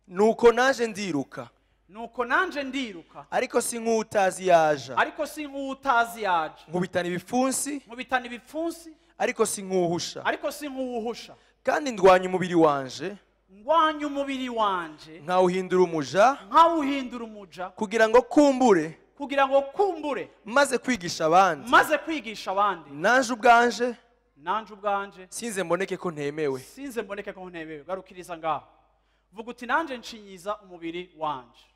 Nuko naje ndiruka. Nuko nanje ndiruka. Ariko si nk'utazi yaja. Ariko si nk'utazi yaja. Nkubitana ibipfunsi. Nkubitana ibipfunsi. Ariko si nk'uhusha. Ariko si nk'uhusha. Kandi ndwanya umubiri wanje. Ndwanya umubiri wanje. Nkawuhindura umuja. Nkawuhindura umuja. Kugira ngo kumbure. Kugira ngo kumbure. Maze kwigisha abandi. Maze kwigisha abandi. Nanje ubwanje. Nanje ubwanje. Sinze mboneke ko ntemewe. Sinze mboneke ko ntemewe. Garukiriza ngaho. Vuga uti nanje nshinyiza umubiri wanje.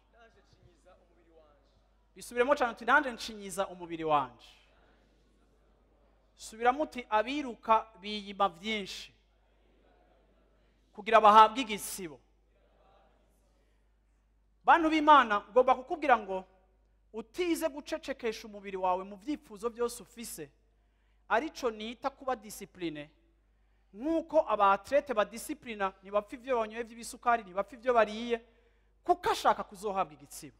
Bisubiremo cyane uti nanje nshinyiza umubiri wanje. Subiramo uti abiruka biyima byinshi kugira bahabwe igisibo. Bantu b'Imana, ngomba kukubwira ngo utize gucecekesha umubiri wawe mu byifuzo byose ufise, arico nita kuba discipline. Nkuko aba athlete badisciplina, ntibapfa ivyo banyoye by'ibisukari, ntibapfa ivyo bariye, kuko ashaka kuzohabwa igitsibo.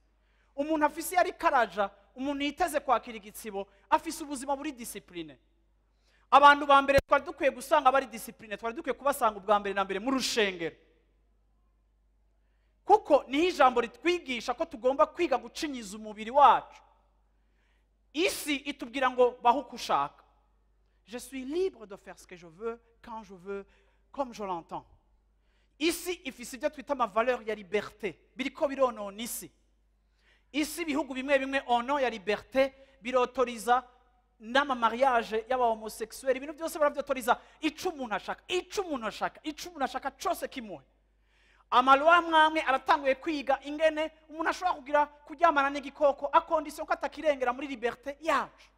Umuntu afise yari karaja, umuntu yiteze kwakira igitsibo, afise ubuzima buri discipline. Abantu ba mbere twari dukwiye gusanga bari discipline, twari dukwiye kubasanga ubwa mbere na mbere mu rushengero. Kuko niho ijambo ritwigisha ko tugomba kwiga gucinyiza umubiri wacu. Isi itubwira ngo baho uko ushaka. Je suis libre de faire ce que je veux, quand je veux, comme je l'entends. Isi ifise ibyo twita ama valeur ya liberté. Biriko bironona isi. Isi ibihugu bimwe bimwe au nom ya liberté birotoriza n'ama mariage y'aba homosexuels, ibintu byose baravyotoriza. Ico umuntu ashaka, ico umuntu ashaka, ico umuntu ashaka cyose kimuhe. Amalwa mwamwe aratanguye kwiga ingene umuntu ashobora kugira kuryamana n'igikoko a condition ko atakirengera muri liberté yacu.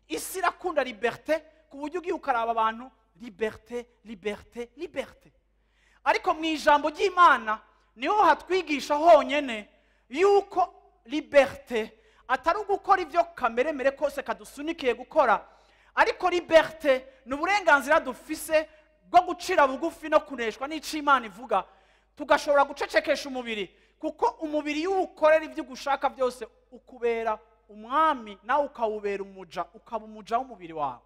Isi irakunda liberté ku buryo ugiye ukaraba abantu liberté, liberté, liberté. Ariko mu ijambo ry'Imana niho hatwigisha honyene yuko liberté atari ugukora ibyo kameremere kose kadusunikiye gukora, ariko liberté ni uburenganzira dufise bwo gucira bugufi no kuneshwa n'ico Imana ivuga, tugashobora gucecekesha umubiri, kuko umubiri iyo uwukorera ibyo ugushaka byose ukubera umwami, nawe ukawubera umuja, ukaba umuja w'umubiri wawe.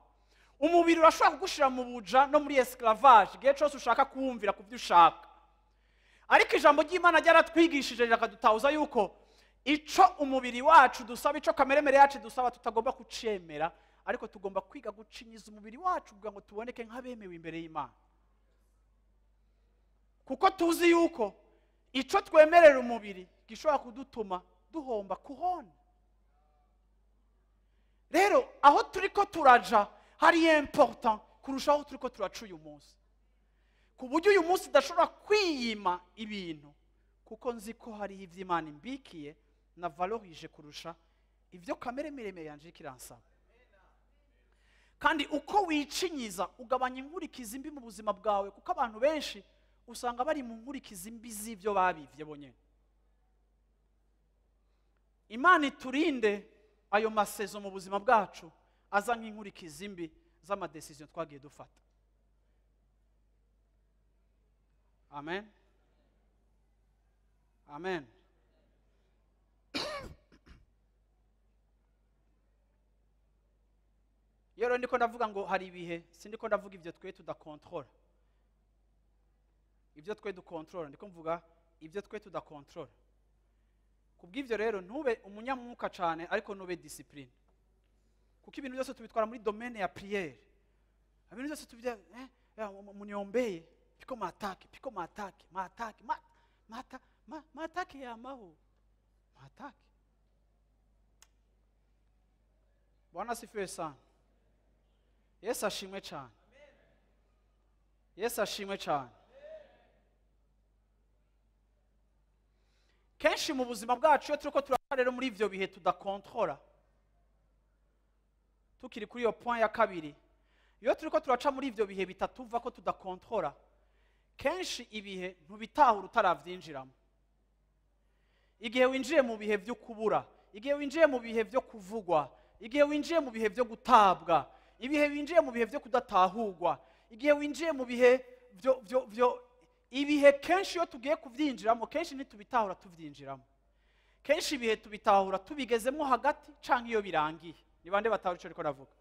Umubiri urashobora kugushira mu buja no muri esclavage igihe cyose ushaka kuwumvira ku byo ushaka. Ariko ijambo ry'Imana ryaratwigishije rikadutahuza yuko ico umubiri wacu dusaba, ico kameremere yacu dusaba, tutagomba kucemera, ariko tugomba kwiga gucinyiza umubiri wacu kugira ngo tuboneke nk'abemewe imbere y'Imana. Kuko tuzi yuko ico twemerera umubiri gishobora kudutuma duhomba kuhona. Rero aho turiko turaja hari important kurusha aho turiko turaca uyu munsi. Ku buryo uyu munsi ndashobora kwiyima ibintu kuko nzi ko hari ivyo Imana imbikiye na valorije kurusha ivyo kamere miremire yanje kiransaba. Kandi uko wicinyiza ugabanya inkurikizi mbi mu buzima bwawe, kuko abantu benshi usanga bari mu nkurikizi mbi z'ivyo babivye bonyene. Imana iturinde ayo masezo mu buzima bwacu aza nk'inkurikizi mbi z'amadecision twagiye dufata. Amen. Amen. Iyo rero ndiko ndavuga ngo hari ibihe, sindiko ndavuga ivyo twe tudakontrola. Ibyo twe dukontrola, ndiko mvuga ibyo twe tudakontrola. Kubw'ivyo rero ntube umunyamwuka cyane, ariko ntube discipline. Kuko ibintu byose tubitwara muri domaine ya prière. Ibintu byose tubya munyombeye, piko matake, piko matake, matake, mata, matake ya maho. Matake. Bwana asifiwe sana. Yesu ashimwe cyane. Yesu ashimwe cyane. Kenshi mu buzima bwacu iyo turiko turakora rero muri ivyo bihe tudakontrola, tukiri kuri iyo point ya kabiri, iyo turiko turaca muri ivyo bihe bitatuva ko tudakontrola, kenshi ibihe ntubitahura utaravyinjiramo. Igihe winjiye mu bihe vyo kubura, igihe winjiye mu bihe vyo kuvugwa, igihe winjiye mu bihe vyo gutabwa, ibihe winjiye mu bihe vyo kudatahurwa, igihe winjiye mu bihe vyo ibihe kenshi iyo tugiye kuvyinjiramo, kenshi ntitubitahura tuvyinjiramo. Kenshi ibihe tubitahura tubigezemo hagati canke iyo birangiye. Ni bande batahura ico ariko ndavuga?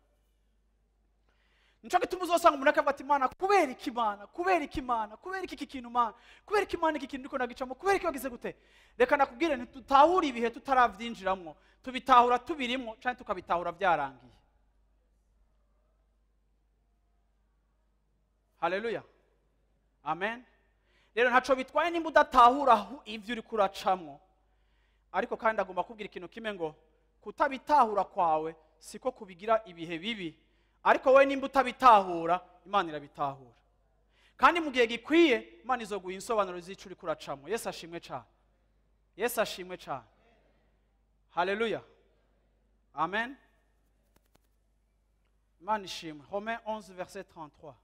Nico gituma uzosanga umuntu akavuga ati Imana kubera iki, Imana kubera iki, Imana kubera iki kintu, Imana kubera iki, Imana iki kintu ndiko ndagicamo kubera iki wagize gute. Reka nakubwire, ntitutahura ibihe tutaravyinjiramwo, tubitahura tubirimwo canke tukabitahura byarangiye. Haleluya, amen. Rero ntaco bitwaye nimba udatahura ivyo uriko uracamwo, ariko kandi agomba kubwira ikintu kimwe ngo kutabitahura kwawe siko kubigira ibihe bibi, ariko wowe nimba utabitahura Imana irabitahura, kandi mu gihe gikwiye Imana izoguha insobanuro z'ico uriko uracamwo. Yesu ashimwe cyane, Yesu ashimwe cyane. Haleluya, amen. Imana ishimwe. Romains 11 verset 33.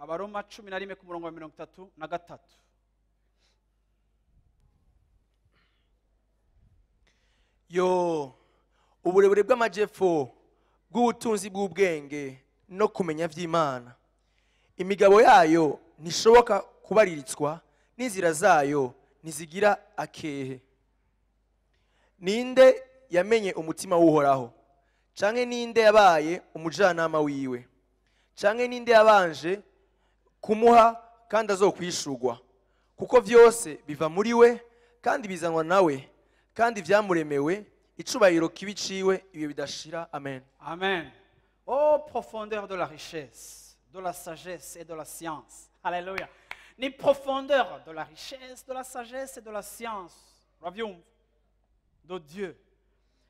Abaroma 11 ku murongo wa 33. Yo, uburebure bw'amajepfo bw'ubutunzi bw'ubwenge no kumenya vy'Imana, imigabo yayo ntishoboka kubariritswa, n'inzira zayo ntizigira akehe. Ninde yamenye umutima w'Uhoraho? Canke ninde yabaye umujanama wiwe? Canke ninde yabanje kumuha kandi azokwishurwa? Kuko vyose biva muri we, kandi bizanwa nawe, kandi vyamuremewe. Icubahiro kibi ciwe ibihe bidashira. Amen. Amen. Oh, profondeur de la richesse, de la sagesse et de la science. Alléluia. Ni profondeur de la richesse, de la sagesse et de la science. Uravyumva? De Dieu.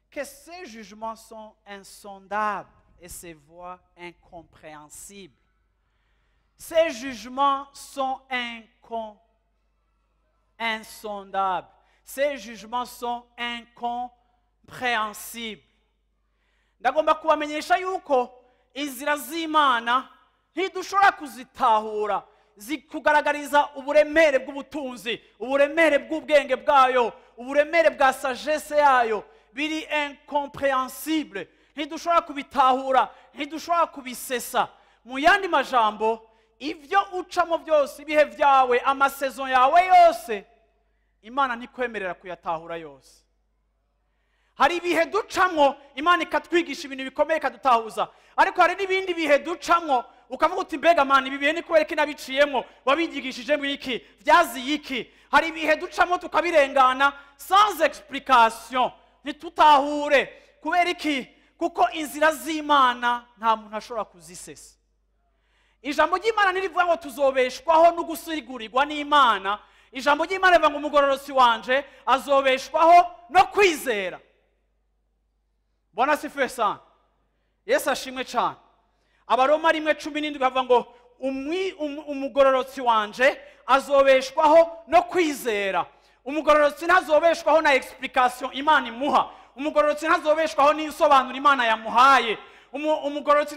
Que ses jugements sont insondables et ses voies incompréhensibles. Ses jugements sont insondables. Ses jugements sont incompréhensibles. Ndagomba kubamenyesha yuko inzira z'Imana ntidushobora kuzitahura, zikugaragariza uburemere bw'ubutunzi, uburemere bw'ubwenge bwayo, uburemere bwa sagesse yayo, biri incompréhensible. Ntidushobora kubitahura, ntidushobora kubisesa. Mu yandi majambo, ivyo ucamo byose, ibihe vyawe, amasaison yawe yose, Imana ntikwemerera kuyatahura yose. Hari ibihe ducamwo Imana ikatwigisha ibintu bikomeye ikadutahuza, ariko hari n'ibindi bihe ducamwo ukavuga uti mbega Mana ibi bihe ni kubera iki nabiciyemwo, wabigishijemo iki, vyaziye iki. Hari ibihe ducamwo tukabirengana sans explication, ntitutahure kubera iki, kuko inzira z'Imana nta muntu ashobora kuzisesa. Ijambo ry'Imana ntirivuga ngo tuzobeshwaho no gusigurirwa n'Imana. Ijambo ry'Imana rivuga ngo umugororotsi wanje azobeshwaho no kwizera. Bwana asifiwe sana. Yesu ashimwe cyane. Abaroma 1:17 bavuga ngo umugororotsi wanje azobeshwaho no kwizera. Umugororotsi ntazobeshwaho na explication Imana imuha. Umugororotsi ntazobeshwaho n'insobanuro Imana yamuhaye. Umugororotsi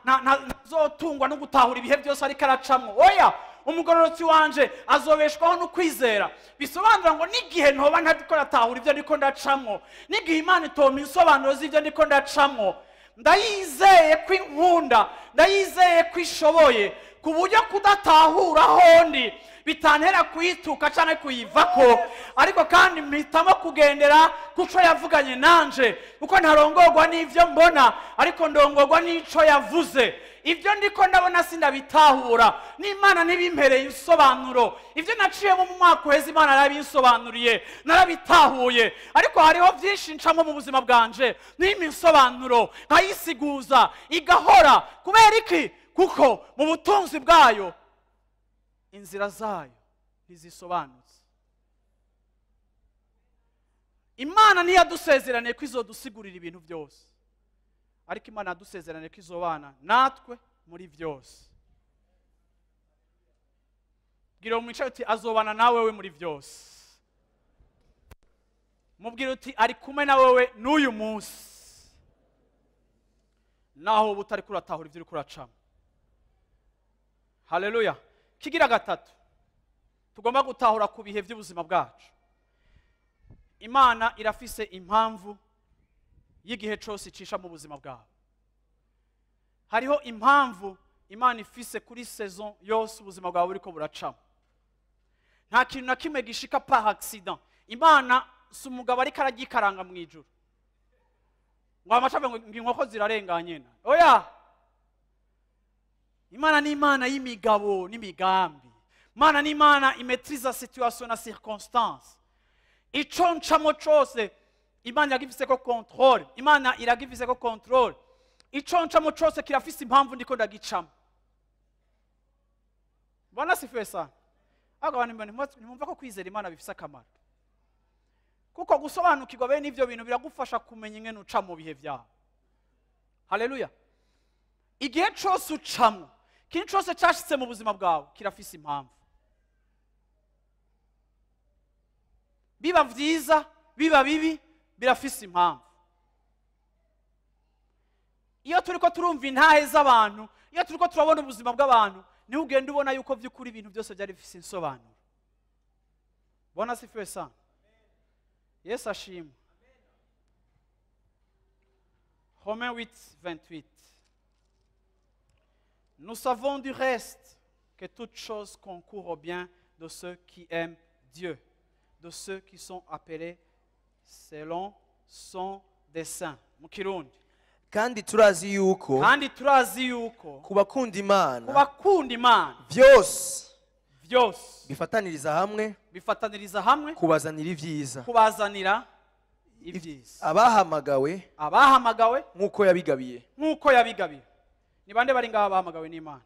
ntazotungwa no gutahura ibihe byose ariko aracamwo. Oya, umugororotsi wanje azobeshwaho no kwizera. Bisobanura ngo n'igihe ntoba ntariko natahura ibyo ndiko ndacamwo, n'igihe Imana itompa insobanuro z'ibyo ndiko ndacamwo, ndayizeye ko inkunda, ndayizeye ko ishoboye, ku buryo kudatahura hondi bitantera kuyituka canke kuyivako, ariko kandi mpitamo kugendera kuco yavuganye nanje, kuko ntarongorwa n'ivyo mbona, ariko ndongorwa n'ico yavuze. Ivyo ndiko ndabona sindabitahura, n'Imana ntibimpereye insobanuro. Ivyo naciyemo mu mwaka uheze Imana yarabinsobanuriye, narabitahuye, ariko hariho vyinshi ncamo mu buzima bwanje n'impa insobanuro nkayisiguza igahora. Kubera iki? Kuko mu butunzi bwayo inzira zayo ntizisobanutse. Imana ntiyadusezeraniye ko izodusigurira ibintu byose, ariko Imana yadusezeraniye ko izobana natwe muri byose. Bwira umwicaye uti azobana nawe we muri byose. Mubwira uti ari kumwe na wewe n'uyu munsi, naho uba utari kuratahura ibyo uri kuracamo. Haleluya. Kigira gatatu tugomba gutahura ku bihe by'ubuzima bwacu. Imana irafise impamvu y'igihe cyose icisha mu buzima bwawe. Hariho impamvu Imana ifise kuri saison yose ubuzima bwawe buriko buracamo. Nta kintu na kimwe gishika par accident. Imana si umugabo ariko aragikaranga mu ijuru ngo amacabe ngo inkoko zirarenganye. Oya, Imana ni Imana y'imigabo n'imigambi. Imana ni Imana imaîtrisa situation na circonstance. Ico ncamo cose Imana iragifise ko contrôle. Imana iragifise ko contrôle. Ico ncamo cose kirafise impamvu ndiko ndagicamo. Bwana sifiwe sana. Ahubwo abantu ntimwumva ko kwizera Imana bifise akamaro, kuko gusobanukirwa bene ivyo bintu biragufasha kumenya ingene uca mu bihe vyawe. Haleluya. Igihe cose ucamwo, ikintu cose cashitse mu buzima bwawe kirafise impamvu. Biba vyiza, biba bibi, birafise impamvu. Iyo turiko turumva intahe z'abantu, iyo turiko turabona ubuzima bw'abantu, niho ugenda ubona yuko vy'ukuri ibintu byose byari bifise insobanuro. Bwana sifiwe sana. Yesu ashimwe. Romains 8, 28. Nous savons du reste que toutes choses concourent au bien de ceux qui aiment Dieu, de ceux qui sont appelés selon son dessein. Mu Kirundi. Kandi turazi yuko, Kandi turazi yuko, ku bakunda Imana, ku bakunda Imana, vyose vyose bifataniriza hamwe, bifataniriza hamwe, kubazanira ivyiza, kubazanira ibyiza, abahamagawe, abahamagawe nk'uko yabigabiye. Nk'uko yabigabiye. Ni bande bari ngaha bahamagawe n'Imana?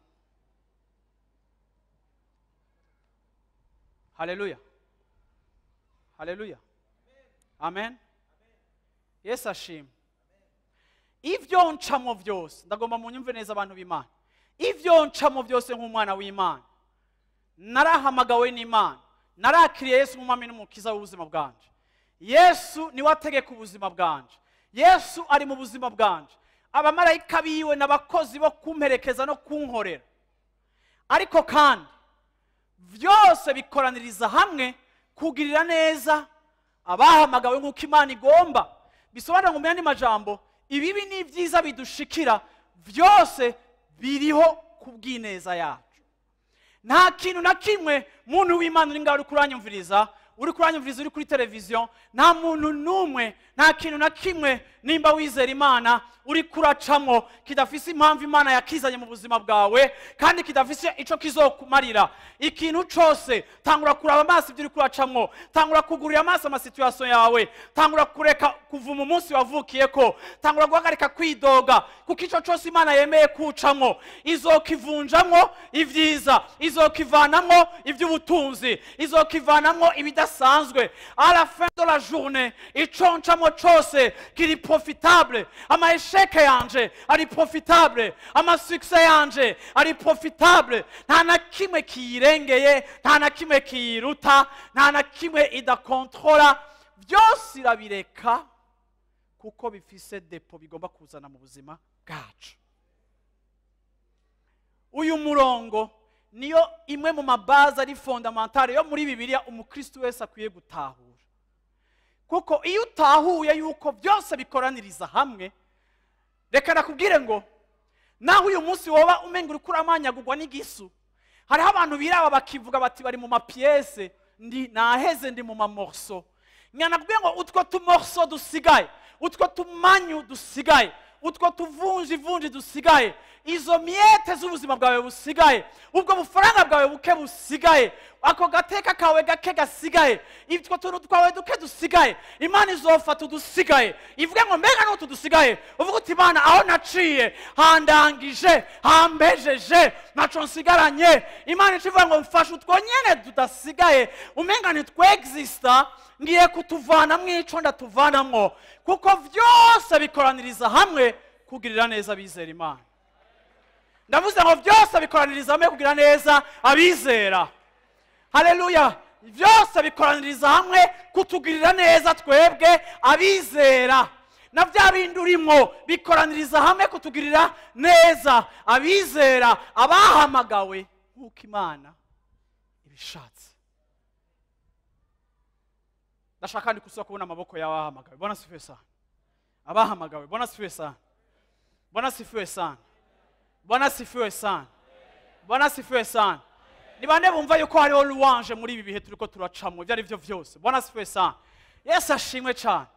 Haleluya, haleluya, amen. Yesu ashimwe. Ivyo ncamo vyose, ndagomba munyumve neza abantu b'Imana, ivyo ncamo vyose nk'umwana w'Imana, narahamagawe n'Imana, narakiriye Yesu nk'umwami n'umukiza w'ubuzima bwanje. Yesu niwe ategeka ubuzima bwanje. Yesu ari mu buzima bwanje. Abamarayika biwe n'abakozi bo kumperekeza no kunkorera. Ariko kandi vyose bikoraniriza hamwe kugirira neza abahamagawe nk'uko Imana igomba. Bisobanura ngo mu yandi majambo, ibibi n'ibyiza bidushikira vyose biriho kubw'ineza yacu. Nta kintu na kimwe, muntu w'Imana uri ngaho uri kuranyumviriza, uri kuranyumviriza uri kuri televiziyo, nta muntu n'umwe, nta kintu na kimwe nimba wizera Imana uri kuracamwo kidafise impamvu Imana yakizanye mu buzima bwawe, kandi kidafise ico kizokumarira. Ikintu cose, tangura kuraba amaso ibyo uri kuracamwo, tangura kugurira amaso amasituation yawe, tangura kureka kuvuma umunsi wavukiyeko, tangura guhagarika kwidoga, kuko ico cose Imana yemeye kucamwo izokivunjamwo ivyiza, izokivanamwo ivy'ubutunzi, izokivanamwo ibidasanzwe. À la fin de la journée, ico ncamwo cose kiri profitable. Ama échec yanje ari profitable, ama succès yanje ari profitable. Nta na kimwe kiyirengeye, nta na kimwe kiyiruta, nta na kimwe idakontrola. Byose irabireka kuko bifise depo bigomba kuzana mu buzima bwacu. Uyu murongo niyo imwe mu mabaza ari fondamentale yo muri Bibiliya umukristo wese akwiye gutahura. Kuko iyo utahuye yuko byose bikoraniriza hamwe, reka nakubwire ngo naho uyu munsi woba umenga uri kuramanyagurwa n'igisu, hariho abantu biraba bakivuga bati bari mu mapièces, ndi naheze, ndi mu mamorceaux. Nyanakubwire ngo utwo tumorceaux dusigaye, utwo tumanyu dusigaye, utwo tuvunji vunji dusigaye, izo miettes z'ubuzima bwawe busigaye, ubwo bufaranga bwawe buke busigaye, ako gateka kawe gake gasigaye, itwo tuntu twawe duke dusigaye, Imana izofata udusigaye ivuge ngo mbega n'utu dusigaye, uvuge uti Imana aho naciye handangije, hambejeje, ntaco nsigaranye. Imana ica ivuga ngo mfashe utwo nyene tudasigaye umenga ntitwexista, ngiye kutuvanamwo ico ndatuvanamwo, kuko vyose bikoraniriza hamwe kugirira neza abizera Imana. Ndavuze ngo byose bikoraniriza hamwe kugira neza abizera. Haleluya. Byose bikoraniriza hamwe kutugirira neza twebwe abizera. Na bya bindi urimo bikoraniriza hamwe kutugirira neza abizera, abahamagawe nk'uko Imana ibishatse. Ndashaka kandi kusaba kubona amaboko y'abahamagawe. Bwana sifiwe sana. Abahamagawe. Bwana sifiwe sana. Bwana sifiwe sana. Bwana sifiwe sana. Bwana sifiwe sana. Ni bande bumva yuko hariho louange muri ibi bihe turiko turacamwo, ibyo ari byo vyose? Bwana sifiwe sana. Yesu ashimwe cyane.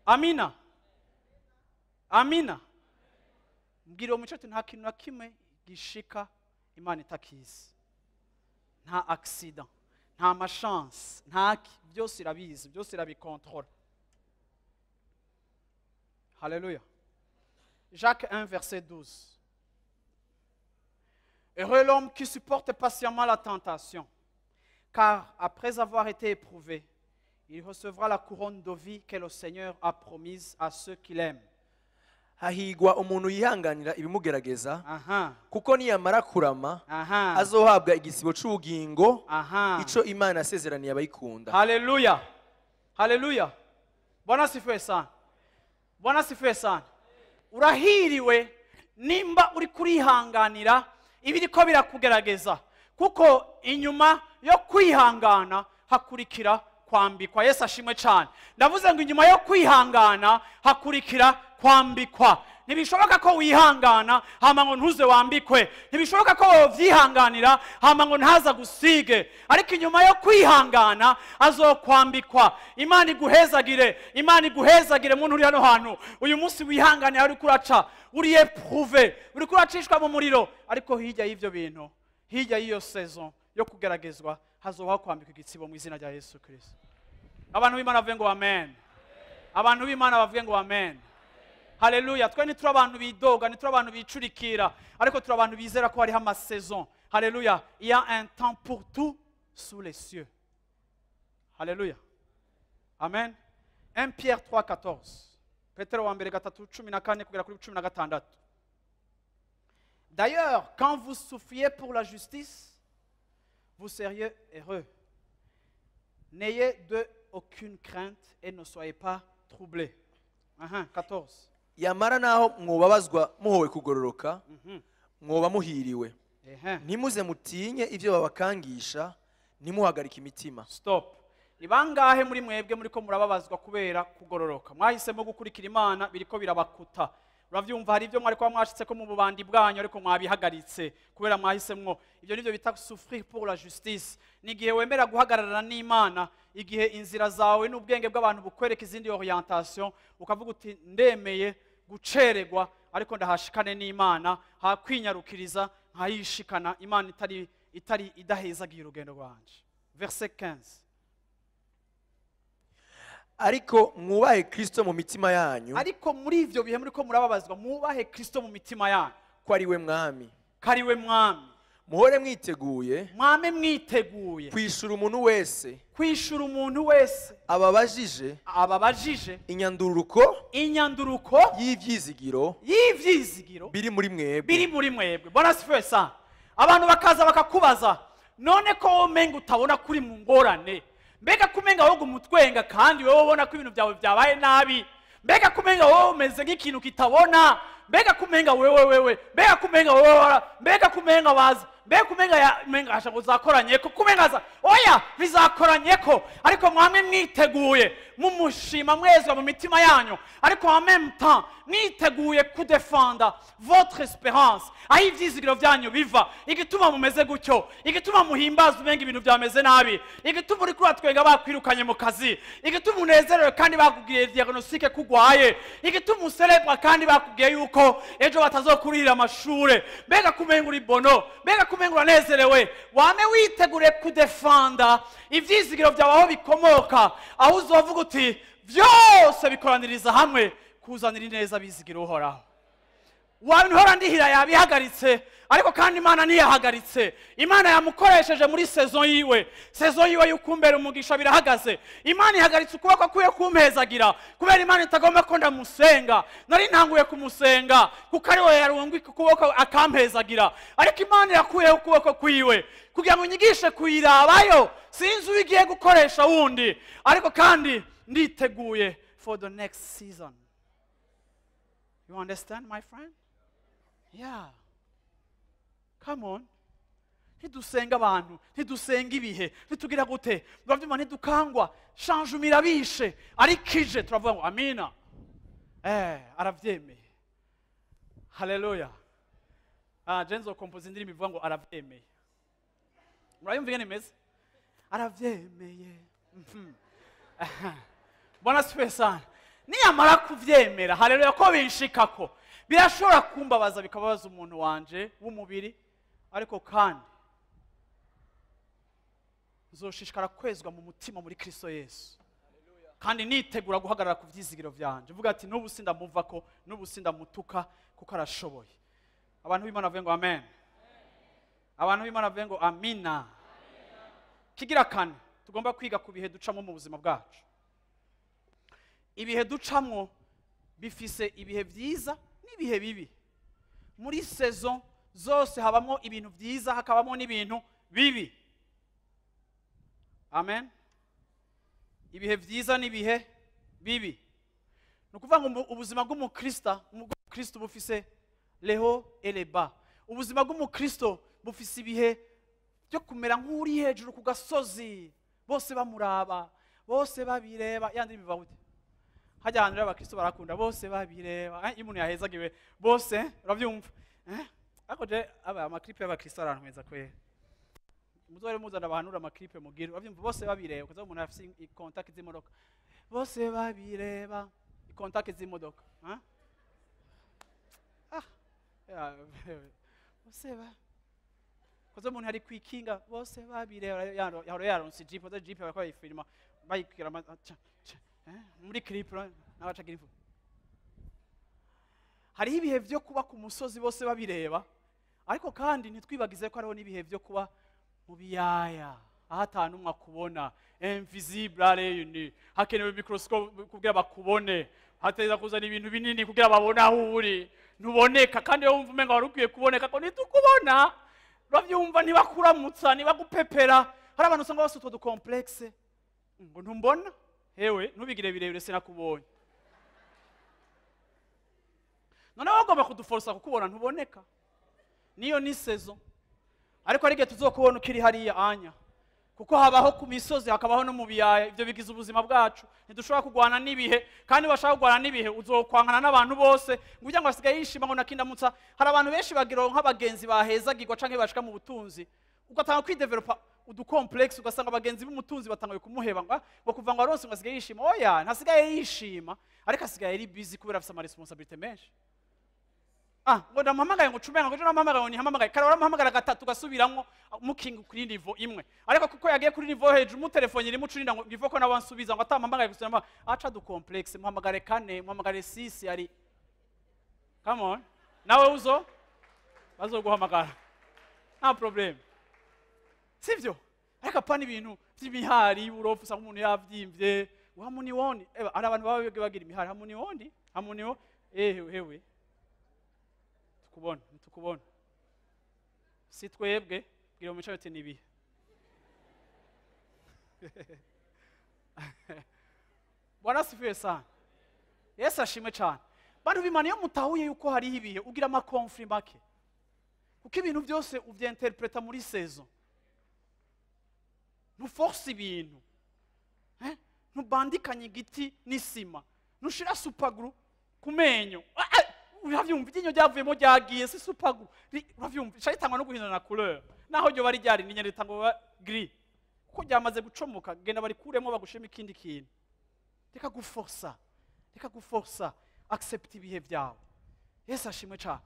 Amina, amina. Mbwira uwo muco, nta kintu na kimwe gishika Imana itakizi. Nta accident, nta malchance, nta byose irabizi, byose irabikontorora. Haleluya. Jacques 1, verset 12: Heureux l'homme qui supporte patiemment la tentation, car après avoir été éprouvé, il recevra la couronne de vie que le Seigneur a promise à ceux qui l'aiment. Hahigwa umuntu yihanganira ibimugerageza, kuko niyamara kurama azohabwa igisibo c'ubugingo, ico Imana yasezeraniye abayikunda. Haleluya, haleluya. Bwana asifiwe sana. Bwana asifiwe sana. Urahiriwe nimba uri kurihanganira ibiriko birakugerageza, kuko inyuma yo kwihangana hakurikira kwambikwa. Yesu ashimwe cyane. Ndavuze ngo inyuma yo kwihangana hakurikira kwambikwa. Ntibishoboka ko wihangana hama ngo ntuze wambikwe. Ntibishoboka ko wovyihanganira hama ngo ntaza gusige. Ariko inyuma yo kwihangana azokwambikwa. Imana iguhezagire, Imana iguhezagire, muntu uri hano hantu uyu munsi wihanganira. Uri kuraca, uri éprouvé, uri kuracishwa mu muriro, ariko hirya y'ivyo bintu, hirya y'iyo saison yo kugeragezwa, hazobaho kwambikwa igitsibo mu izina rya Yesu Kristo. Abantu b'Imana bavuge ngo amen. Abantu b'Imana bavuge ngo amen. Haleluya. Twe ntituri abantu bidoga, ntituri abantu bicurikira, ariko turi abantu bizera ko hariho amasaison. Haleluya. Il y a un temps pour tout sous les cieux. Haleluya, amen. 1 Pierre 3 14, Petero wa mbere 3:14 kugera kuri 16. D'ailleurs, quand vous souffriez pour la justice, vous seriez heureux. N'ayez de aucune crainte et ne soyez pas troublés. 14. Yamara naho mwobabazwa muhowe kugororoka, mwoba muhiriwe. Ntimuze mutinye ibyo babakangisha, ntimuhagarike imitima. Stop. Ni bangahe muri mwebwe muriko murababazwa kubera kugororoka? Mwahisemo gukurikira Imana, biriko birabakuta. Uravyumva, hari ibyo mwari kuba mwashitse ko mu bubandi bwanyu, ariko mwabihagaritse kubera mwahisemwo. Ibyo nivyo bita souffrir pour la justice. Ni igihe wemera guhagararana n'Imana, igihe inzira zawe n'ubwenge bw'abantu bukwereka izindi orientation, ukavuga uti: "Ndemeye guceregwa, ariko ndahashikane n'Imana, hakwinyarukiriza nkayishikana Imana itari idahezagiye urugendo rwanje." Verset 15. Ariko mwubahe Kristo mu mitima yanyu, Ariko muri ivyo bihe muriko murababazwa, mwubahe Kristo mu mitima yanyu, ko ari we Mwami. Ko ari we Mwami. Muhore mwiteguye Mwame mwiteguye kwishura umuntu wese kwishura umuntu wese ababajije ababajije inyanduruko inyanduruko y'ivyizigiro y'ivyizigiro biri muri mwebwe. Biri muri mwebwe. Bwana asifiwe sana. Abantu bakaza bakakubaza: "None ko wowe umenga utabona kuri mu ngorane? Mbega kumenga wowe umutwenga kandi wowe ubona ko ibintu byawe byabaye nabi? Mbega kumenga wowe umeze nk'ikintu kitabona? Mbega kumenga wewe, wewe, mbega kumenga wewe, mbega kumenga waza, mbega kumenga ya menga asha ngo uzakoranye ko kumenga za oya bizakoranye ko?" Ariko mwamwe mwiteguye, mumushima, mwezwa mu mitima yanyu, ariko en même temps mwiteguye kudefenda votre espérance, aho ivyizigiro vyanyu biva, igituma mumeze gutyo, igituma muhimbaza umenga ibintu byameze nabi, igituma uri kuratwenga bakwirukanye mu kazi, igituma unezerewe kandi bakubwiye diagnostic kugwaye, igituma ucelebra kandi bakubwiye yuko ejo batazokurira amashure. Mbega kumenga uri bono, mbega kumenga uranezerewe. Wame witegure kudefenda ivyizigiro vyawe, aho bikomoka, aho uzovuga uti: "Byose bikoraniriza hamwe kuzanira ineza bizigira Uhoraho." Wahora ndihira yabihagaritse, ariko kandi Imana ntiyahagaritse. Imana yamukoresheje muri saison yiwe. Saison yiwe y'ukumbera umugisha birahagaze. Imana ihagaritse ukuboko kwiwe kumpezagira kubera Imana itagomba ko ndamusenga. Nari ntanguye kumusenga kuko ari we yarungika ukuboko akampezagira, ariko Imana yakuyeho ukuboko kwiwe kugira ngo nyigishe kuyirabayo. Sinzi uwo igiye gukoresha wundi, ariko kandi nditeguye for the next season. You understand, my friend? Yeah. Come on. Ntidusenga abantu, ntidusenga ibihe, ntitugira gute. Urabyumva, ntidukangwa. Changement irabishe, ariko ije turavuga ngo amina. Aravyemeye. Haleluya. Ah, Jenzo compose indirimbo ivuga ngo aravyemeye. Murayumva ingene imeze? Aravyemeye. Bwana asifiwe sana. Niyamara kuvyemera, haleluya, ko binshikako, birashobora kumbabaza, bikababaza umuntu wanje w'umubiri, ariko kandi nzoshishikara kwezwa mu mutima muri Kristo Yesu, kandi nitegura guhagarara ku vyizigiro vyanje, mvuga ati n'ubu sindamuvako, n'ubu sindamutuka, kuko arashoboye. Abantu b'Imana bavuge ngo amen. Abantu b'Imana bavuge ngo amina. Kigira kane, tugomba kwiga ku bihe ducamo mu buzima bwacu. Ibihe ducamwo bifise ibihe vyiza n'ibihe bibi. Muri saison zose habamo ibintu vyiza, hakabamo n'ibintu bibi. Amen. Ibihe vyiza n'ibihe bibi. Ni ukuvuga ngo ubuzima bw'umukristo bufise les hauts et les bas. Ubuzima bw'umukristo bufise ibihe byo kumera nk'uri hejuru ku gasozi, bose bamuraba, bose babireba. Yandi biva gute? Hajya ahantu rero abakristo barakunda bose babireba. Iyo umuntu yahezagiwe bose uravyumva. Ariko je aba amaklipe y'abakristo arantweza kwera. Muzore muzana abahanura amaklipe mugira, uravyumva, bose babireba. Ukaza umuntu afise contact z'imodoka, bose babireba, contact z'imodoka. Ah, ya, bose ba koza umuntu ari kwikinga, bose babireba. Yaro yaronse jeep, oza jeep bariko bayifilma, bayikwira muri clip n'abacagira ivu. Hariho ibihe vyo kuba ku musozi bose babireba, ariko kandi ntitwibagize ko hariho n'ibihe vyo kuba mu biyaya, aho ata n'umwe akubona, invisible à l'œil nu. Hakenewe microscope kugira bakubone, hateza kuzana ibintu binini kugira babone aho uri. Ntuboneka, kandi iyo wumva umenga wari ukwiye kuboneka ko ntitukubona, uravyumva, ntibakuramutsa, ntibagupepera. Hari abantu usanga bafise utwo ducomplexe, ngo ntumbona, hewe ntubigire birebire, sinakubonye. Noneho bagomba kuduforsa kukubona, ntuboneka. Niyo ni saison, ariko hari igihe tuzokubona ukiri hariya anya, kuko habaho ku misozi, hakabaho no mu biyaya. Ibyo bigize ubuzima bwacu. Ntidushobora kurwana n'ibihe, kandi washaka kurwana n'ibihe uzokwankana n'abantu bose, ngo ujya ngo asigaye yishima ngo nakindamutsa. Hari abantu benshi bagira nk'abagenzi bahezagirwa canke bashika mu butunzi, ugatanga kwidevelopa uducomplexe, ugasanga abagenzi b'umutunzi batanguye kumuheba, ngo kuva ngo aronse ngo asigaye yishima. Oya, ntasigaye yishima, ariko asigaye ari busy kubera afise ama responsabilité menshi. Ngo ndamuhamagaye ngo ucumenga, ngo ejo namuhamagaye ngo ntihamamagaye. Kare waramuhamagara gatatu ugasubiramwo, mukinga kuri niveau imwe, ariko kuko yagiye kuri niveau hejuru, mutelefone irimo ucurinda ngo ngivo ko nabansubiza ngo atampamagaye gusubiramo, aca du complexe. Muhamagare kane, muhamagare six, ari come on, nawe uzo bazoguhamagara, nta problème, sivyo? Ariko apana ibintu vy'imihari y'uburofu, usanga umuntu yavyimbye ngo hamuniwoni. Eba, hari abantu baba bagira imihari, hamuniwoni, hamuniwo, ehewe hewe, tukubona, ntitukubona, si twebwe. Bwira mu mico ati nibihe. Bwana asifiwe sana. Yesu ashimwe cyane. Bantu b'Imana, iyo mutahuye yuko hariho ibihe, ugira amaconflits make, kuko ibintu byose uvyinterpreta muri saison. Ntuforce ibintu, ntubandikanye igiti n'isima, ntushira super glue ku menyo. Uravyumva, iryinyo ryavuyemo ryagiye, si super glue. Uravyumva, rica ritangwa no guhindura na couleur, naho ryoba ari ryari ninya ritangwa kuba gris, kuko ryamaze gucomoka. Genda barikuremo bagushiremo ikindi kintu. Reka guforsa, reka guforsa, accept ibihe byawe. Yesu ashimwe cyane.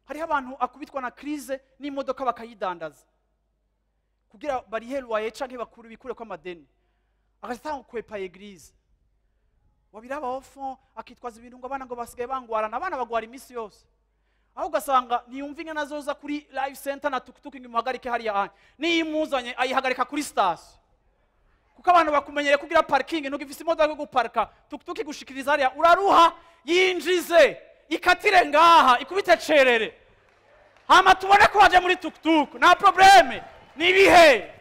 Hariho abantu akubitwa na crise n'imodoka bakayidandaza kugira barihe loyer canke bakuru bikure ko amadeni, agatanga kwepa église, wabiraba au fond akitwaza ibintu ngo abana ngo basigaye bangwarana. Abana bagwara iminsi yose, aho ugasanga ntiyumva ingene azoza kuri Life Center na tukutuku ngo imuhagarike hariya anya. Niyo imuzanye ayihagarika kuri station, kuko abantu bakumenyereye kugira parking. Ntugifise imodoka yo guparka, tukutuku igushikiriza hariya, uraruha. Yinjize ikatire ngaha, ikubite cerere, hama tubone ko waje muri tukutuku. Nta problème, nibihe,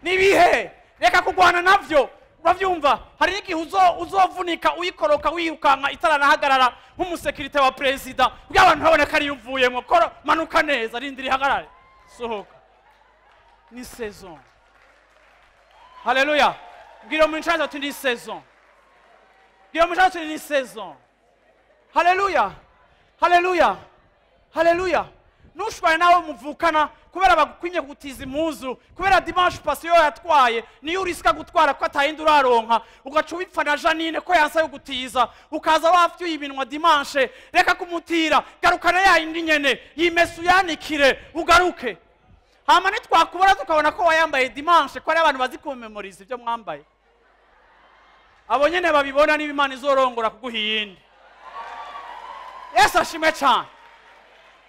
nibihe, reka kurwana navyo. Uravyumva, hari n'igihe uzovunika uyikoroka wirukanka itaranahagarara, nk'umusekirite wa perezida, kugira abantu ntabone ko ariyo uvuyemo. Koro manuka neza, rindira ihagarare, sohoka. Ni saison. Haleluya. Bwira mu nshaza ati ni saison. Bwira mu nshaza ati ni saison. Haleluya, haleluya, haleluya. Ntushwane nawe muvukana kubera bagukwimye kugutiza impuzu, kubera dimanche passé yo yatwaye niyo urisika gutwara ko atayindi uraronka, ugaca ubipfa na Janine ko yansa yo gutiza, ukaza wafyuye iminwa dimanche. Reka kumutira, garukana ya yindi nyene, yimese uyanikire ugaruke. Hama nitwakubona tukabona ko wayambaye dimanche, ko ari abantu bazi kumemoriza ibyo mwambaye, abo nyene babibona niba Imana izorongora kuguha iyindi. Yesu ashimwe cyane.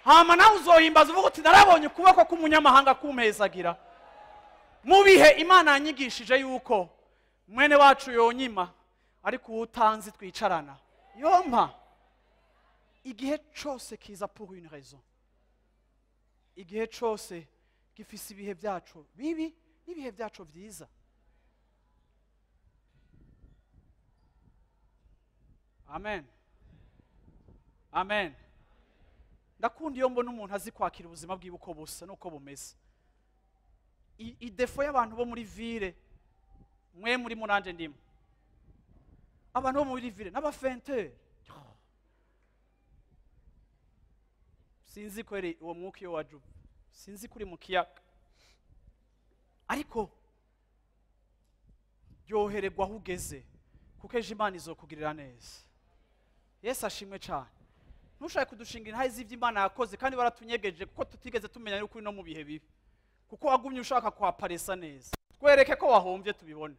Hama nawe uzohimbaza uvuga uti narabonye ukuboko k'umunyamahanga kumpezagira. Mu bihe Imana yanyigishije yuko mwene wacu yonyima, ariko uwo utanzi twicarana yompa. Igihe cose kiza pour une raison, igihe cose gifise ibihe byacu bibi n'ibihe byacu byiza. Amen, amen. Ndakunda iyo mbona umuntu azi kwakira ubuzima bwiwe uko busa n'uko bumeze. Idefo y'abantu bo muri ville, mwe muri muranje ndimo, abantu bo muri ville n'abafentere, sinzi ko uwo mwuka iyo waje, sinzi kuri mu kiyaga, ariko ryohererwa aho ugeze, kuko ejo Imana izokugirira neza. Yesu ashimwe cyane. Ntushake kudushinga intahe z'ibyo Imana yakoze kandi baratunyegeje, kuko tutigeze tumenya yuko uri no mu bihe bibi, kuko wagumye ushaka kwaparesa neza. Twereke ko wahombye tubibone.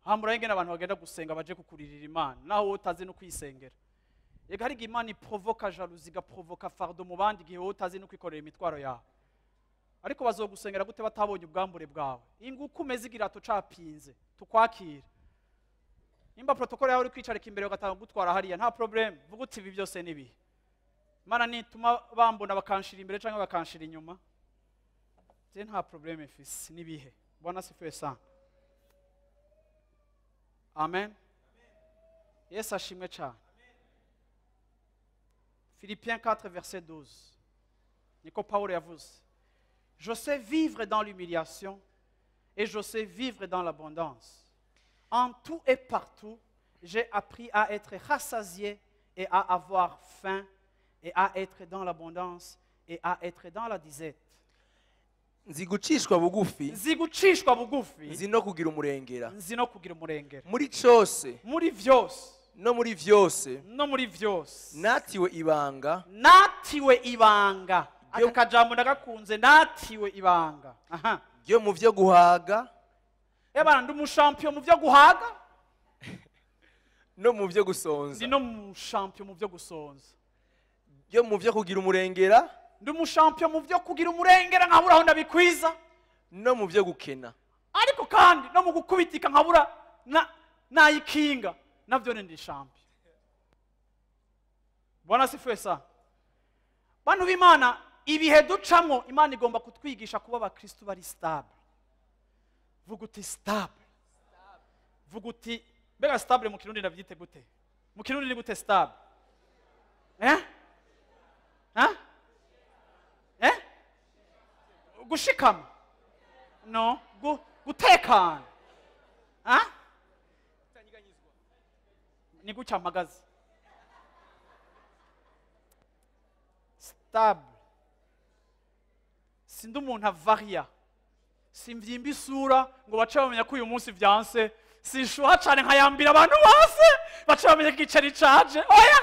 Hambura ingene abantu bagenda gusenga baje kukuririra Imana, naho wowe utazi no kwisengera. Ega hari Imana iprovoka jalousie, igaprovoka fardeau mu bandi igihe wowe utazi no kwikorera imitwaro yawe. Ariko bazogusengera gute batabonye ubwambure bwawe? Inguko umeze igirato capinze, tukwakira. Nimba protocole yawe uri kwicarika imbere ugatanga gutwara hariya, nta problème, vuga uti ibi byose ni bihe. Imana nituma bambona bakanshira imbere cyangwa bakanshira inyuma, je nta problème mfise, ni bihe. Bwana asifiwe sana. Amen. Yesu ashimwe cyane. Philippiens 4 verset 12. Niko Paulo yavuze: je sais vivre dans l'humiliation et je sais vivre dans l'abondance. En tout et partout, j'ai appris à être rassasié et à avoir faim, et à être dans l'abondance et à être dans la disette. Nzi gucishwa bugufi, Nzi gucishwa bugufi, nzi no kugira umurengera. Nzi no kugira umurengera. Muri cose, Muri vyose, no muri vyose, no muri vyose, natiwe ibanga, natiwe ibanga. Aka kajambo ndagakunze, natiwe ibanga. Aha. Ryo mu vyo guhaga, Ebana ndi umushampion mu vyo guhaga, no mu vyo gusonza. Ndi no mushampion mu vyo gusonza. Ryo mu vyo kugira umurengera, Ndi umushampion mu vyo kugira umurengera nkabura aho ndabikwiza, no mu vyo gukena. Ariko kandi no mu gukubitika nkabura nayikinga, navyo ndi champion. Bwana asifiwe sana. Bantu b'Imana, ibihe ducamwo Imana igomba kutwigisha kuba abakristo bari stable. Vuga uti stable. Vuga uti mbega stable mu Kirundi ndavyite gute? Mu Kirundi ni gute stable? Eh? Ha? Eh? Gushikama? No, gutekana. Ha? Ni guca amagazi. Stable. Sindi umuntu avaria. Simvyimba isura ngo bace bamenya ko uyu munsi vyanse. Sinshuha cane nkayambira abantu bose bace bamenya ko igiceri caje. Oya!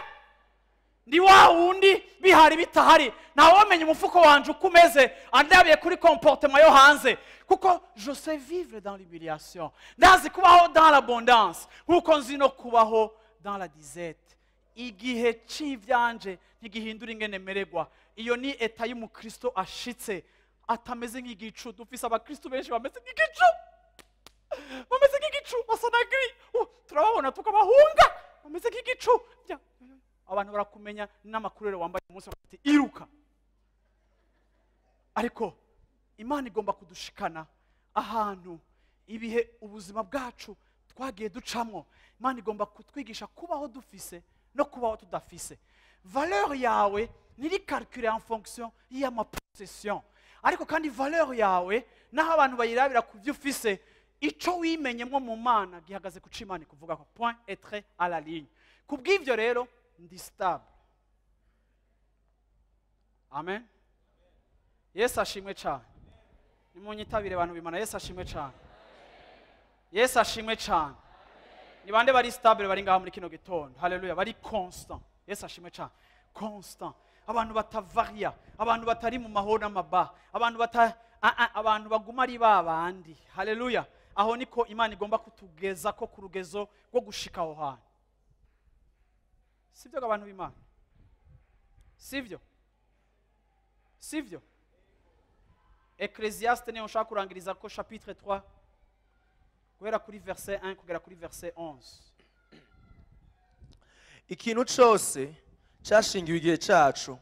Ndi wa wundi bihari bitahari, ntawamenya umufuko wanje uko umeze andabiye kuri comportement yo hanze, kuko je sais vivre dans l'humiliation, ndazi kubaho dans l'abondance nkuko nzi no kubaho dans la disette. Igihe c'ivyanje ntigihindura ingene mererwa. Iyo ni eta y'umukristo ashitse, atameze nk'igicu. Dufise abakristo benshi bameze nk'igicu, bameze nk'igicu, basa na gris. Turababona tukabahunga, bameze nk'igicu. Abantu barakumenya n'amakurere wambaye umunsi bati iruka. Ariko Imana igomba kudushikana ahantu ibihe ubuzima bwacu twagiye ducamwo, Imana igomba kutwigisha kubaho dufise no kubaho tudafise. Valeur yawe ntiri calculée en fonction y'ama possession, ariko kandi valeur yawe naho abantu bayirabira ku byo ufise, ico wimenyemwo mu Mana gihagaze ku c'Imana kuvuga ko point et trait à la ligne. Kubw'ivyo rero ndi stable. Amen. Yesu ashimwe cyane. Nimunyitabire abantu bimana. Yesu ashimwe cyane. Yesu ashimwe cyane. Ni bande bari stable bari ngaha muri kino gitondo? Haleluya. Bari constant. Yesu ashimwe cyane. Constant, abantu batavaria, abantu batari mu mahoro n'amaba, abantu bata abantu baguma ari ba bandi. Haleluya. Aho niko Imana igomba kutugeza ko ku rugezo rwo gushika aho hantu. Sibyo abantu b'Imana? Sibyo? Sibyo? Ecclésiaste niyo nshaka kurangiriza ko, chapitre 3, guhera kuri verset 1 kugera kuri verset 11. Ikintu cose cyashingiwe igihe cyacu,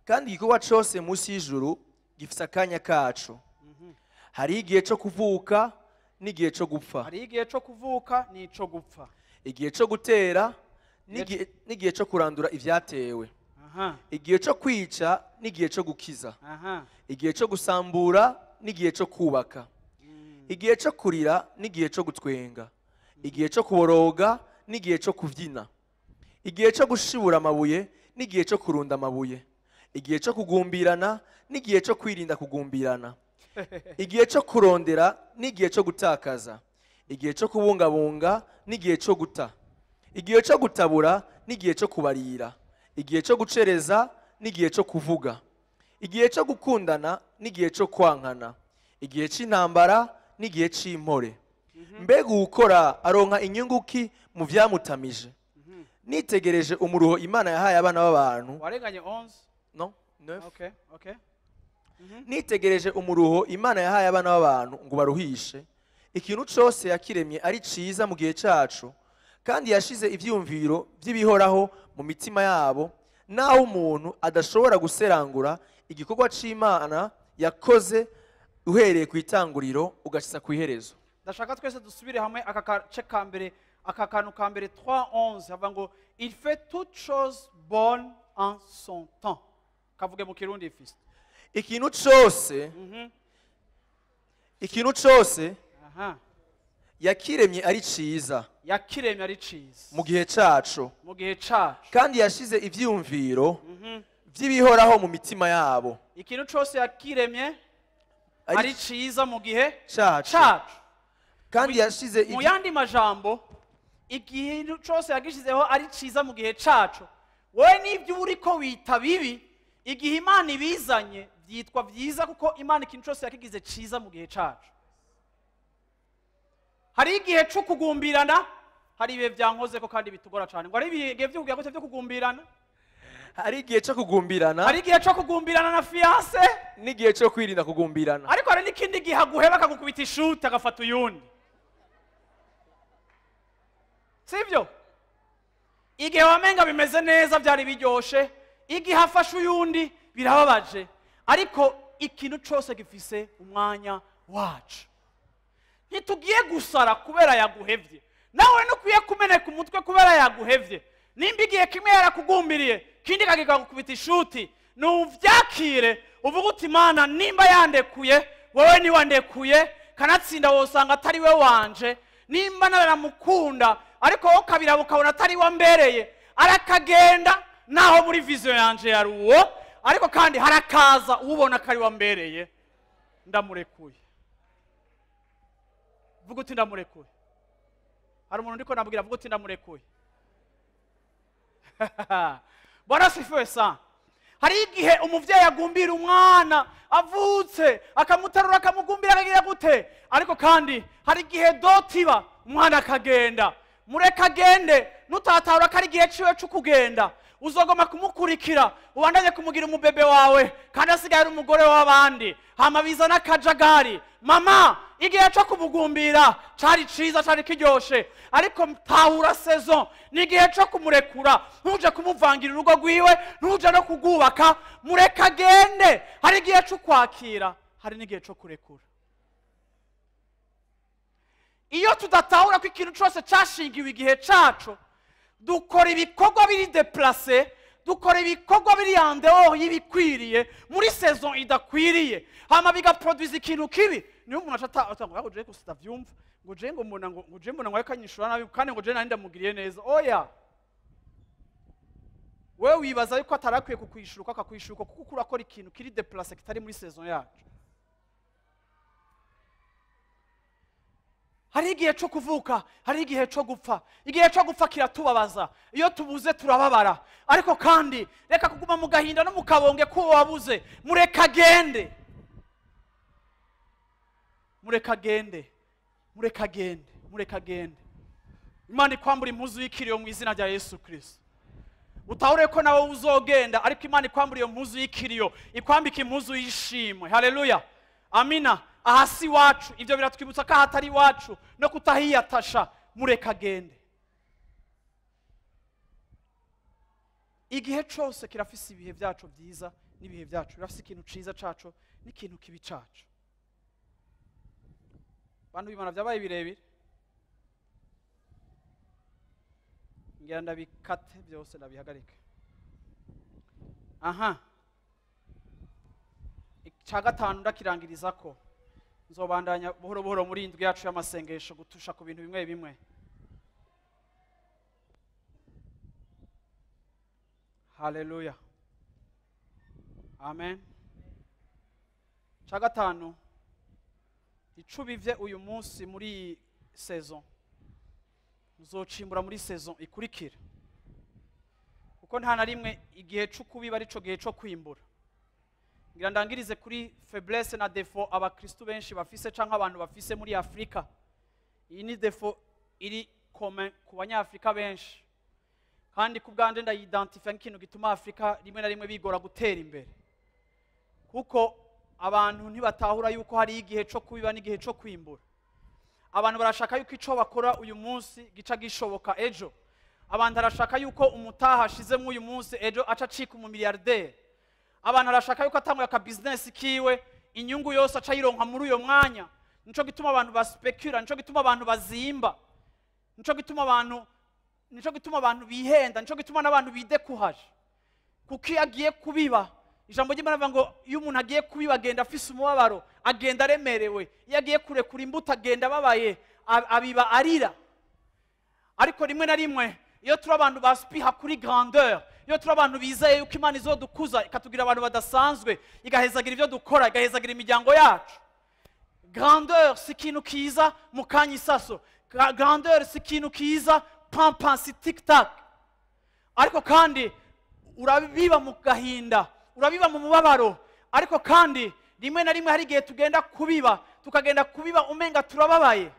kandi igikorwa cose munsi y'ijuru gifise akanya kacu. Hari igihe cyo kuvuka n'igihe cyo gupfa. Hari igihe cyo kuvuka n'ico gupfa. Igihe cyo gutera n'igihe cyo kurandura ivyatewe. Igihe cyo kwica n'igihe cyo gukiza. Igihe cyo gusambura n'igihe cyo kubaka. Igihe cyo kurira n'igihe cyo gutwenga. Igihe cyo kuboroga n'igihe cyo kuvyina. Igihe cyo gushibura amabuye n'igihe cyo kurunda amabuye. Igihe cyo kugumbirana n'igihe cyo kwirinda kugumbirana. Igihe cyo kurondera n'igihe cyo gutakaza. Igihe cyo kubungabunga n'igihe cyo guta. Igihe cyo gutabura n'igihe cyo kubarira. Igihe cyo gucereza n'igihe cyo kuvuga. Igihe cyo gukundana n'igihe cyo kwankana. Igihe cy'intambara n'igihe cy'impore. Mbega ukora aronka inyungu ki mu vyamutamije? Nitegereje umuruho Imana yahaye abana b'abantu. Warenganye 11? No, 9. Okay. Nitegereje umuruho Imana yahaye abana b'abantu ngo baruhishe. Ikintu cose yakiremye ari ciza mu gihe cacu, kandi yashize ivyumviro by'ibihoraho mu mitima yabo, naho umuntu adashobora guserangura igikorwa c'Imana yakoze uhereye ku itanguriro ugashitsa ku iherezo. Ndashaka twese dusubire hamwe aka gace ka mbere, aka kantu ka mbere, 3:11, havuga ngo: "Il fait toutes choses bonnes en son temps." Kavuge mu Kirundi, fils. Ikintu cose, ikintu cose yakiremye ari ciza Yakiremye ari ciza mu gihe cacu, mu gihe cacu, kandi yashize ivyumviro vy'ibihoraho mu mitima yabo. Ikintu cose yakiremye ari ciza mu gihe cacu, cacu, kandi yashize Mu yandi majambo, ikintu cose yagishizeho ari ciza mu gihe cacu. Wowe n'ibyo uriko wita bibi, igihe Imana ibizanye byitwa byiza, kuko Imana ikintu cose yakigize ciza mu gihe cacu. Hari igihe cyo kugumbirana, hari ibihe byankoze ko kandi bitugora cyane. Ngo hari ibihe byo kugira gute? Byo kugumbirana. Hari igihe cyo kugumbirana. Hari igihe cyo kugumbirana na fiancé n'igihe cyo kwirinda kugumbirana. Ariko hari n'ikindi gihe aguheba, akagukubita ishuti, agafata uyundi. Sibyo? Igihe wamenga bimeze neza, byari biryoshe, igihe afashe uyundi birababaje. Ariko ikintu cyose gifise umwanya wacu. Ntitugiye gusara kubera yaguhevye, nawe ntukwiye kumeneka umutwe kubera yaguhevye. Nimba igihe kimwe yarakugumbiriye, kindi kagikagukubita ishuti, nuvyakire, uvuga uti: "Imana, nimba yandekuye, wowe niwandekuye." Kanatsinda wosanga atari we wanje. Nimba naramukunda, ariko wowe ukabiraba ukabona atari we ambereye, arakagenda. Naho muri vision yanje yari uwo, ariko kandi harakaza uwubona ko ari we ambereye. Ndamurekuye. Vuga uti: "Ndamurekuye." Hari umuntu ndiko nabwira. Vuga uti: "Ndamurekuye." Bwana asifiwe sana. Hari igihe umuvyeyi agumbira umwana avutse, akamuterura, akamugumbira, akagira gute, ariko kandi hari igihe dotiba umwana akagenda. Mureke agende. Nutatahura ko ari igihe ciwe co kugenda, uzogoma kumukurikira, ubandanye kumugira umubebe wawe, kandi asigaye ari umugore w'abandi. Hama bizana akajagari. Mama, igihe cyo kumugumbira cari ciza, cari kiryoshe, ariko tahura saison n'igihe cyo kumurekura. Ntuje kumuvangira urugo rwiwe, ntuje no kugubaka. Mureke agende. Hari igihe cyo kwakira, hari n'igihe cyo kurekura. Iyo tudatahura ko ikintu cyose cyashingiwe igihe cacu, dukora ibikorwa biri déplacé, dukora ibikorwa biri en dehors y'ibikwiriye, muri saison idakwiriye, hama bigaproduza ikintu kibi. Niyo umuntu aca atanga ngo je ko sitavyumva, ngo je ngo mbona ngo je mbona ngo ariko anyishura nabi, kandi ngo je nari ndamugiriye neza. Oya. Wewe wibaza yuko atarakwiye kukwishura, akakwishura kuko urakora ikintu kiri déplacé, kitari muri saison yacu. Hari igihe cyo kuvuka, hari igihe cyo gupfa. Igihe cyo gupfa kiratubabaza, iyo tubuze turababara. Ariko kandi reka kuguma mu gahinda no mu kabonge ko wabuze. Mureka agende, mureka agende, mureka agende, mureka agende. Imana ikwambura impuzu y'ikiriyo mu izina rya Yesu Kristo. Utahure ko nawe uzogenda, ariko Imana ikwambura iyo mpuzu y'ikiriyo, ikwambika impuzu y'ishimwe. Haleluya, amina. Aha si iwacu, ibyo biratwibutsa ko ahatari iwacu no kutahiyatasha. Mureka agende. Igihe cyose kirafise ibihe byacu byiza n'ibihe byacu, birafise ikintu ciza cacu n'ikintu kibi cacu. Bantu b'Imana, byabaye birebire, ngira ndabikate byose, ndabihagarike. Aha icya gatanu ndakirangiriza ko nzobandanya buhoro buhoro muri indwi yacu y'amasengesho gutusha ku bintu bimwe bimwe. Haleluya, amen. Icya gatanu, ico ubivye uyu munsi muri iyi saison, uzocimbura muri saison ikurikira, kuko nta na rimwe igihe cyo kubiba arico gihe cyo kwimbura. Ngira ndangirize kuri faiblesse na défaut abakristu benshi bafise canke abantu bafise muri Afrika. Iyi ni défaut iri commun ku Banyafrika benshi, kandi ku bwanje ndayidentify nk'ikintu gituma Afrika rimwe na rimwe bigora gutera imbere, kuko abantu ntibatahura yuko hari igihe cyo kubiba n'igihe cyo kwimbura. Abantu barashaka yuko ico bakora uyu munsi gica gishoboka ejo. Abantu barashaka yuko umutaha ashizemo uyu munsi, ejo aca acika umumiliyarderi. Abantu barashaka yuko atanguye aka business kiwe, inyungu yose aca yironka muri uyo mwanya. Nico gituma abantu baspekura, nico gituma abantu bazimba, nico gituma abantu bihenda, nico gituma n'abantu bidekuhaje. Kuko iyo agiye kubiba, ijambo ry'Imana rivuga ngo iyo umuntu agiye kubiba agenda afise umubabaro, agenda aremerewe. Iyo agiye kurekura imbuto agenda ababaye, abiba arira. Ariko rimwe na rimwe iyo turi abantu baspiha kuri grandeur, iyo turi abantu bizeye yuko Imana izodukuza ikatugira abantu badasanzwe, igahezagira ibyo dukora, igahezagira imiryango yacu, grandeur si ikintu kiza mu kanya isaso. Grandeur si ikintu kiza pampan, si tic tac. Ariko kandi urabiba mu gahinda, urabiba mu mubabaro. Ariko kandi rimwe na rimwe hari igihe tugenda kubiba, tukagenda kubiba umenga turababaye.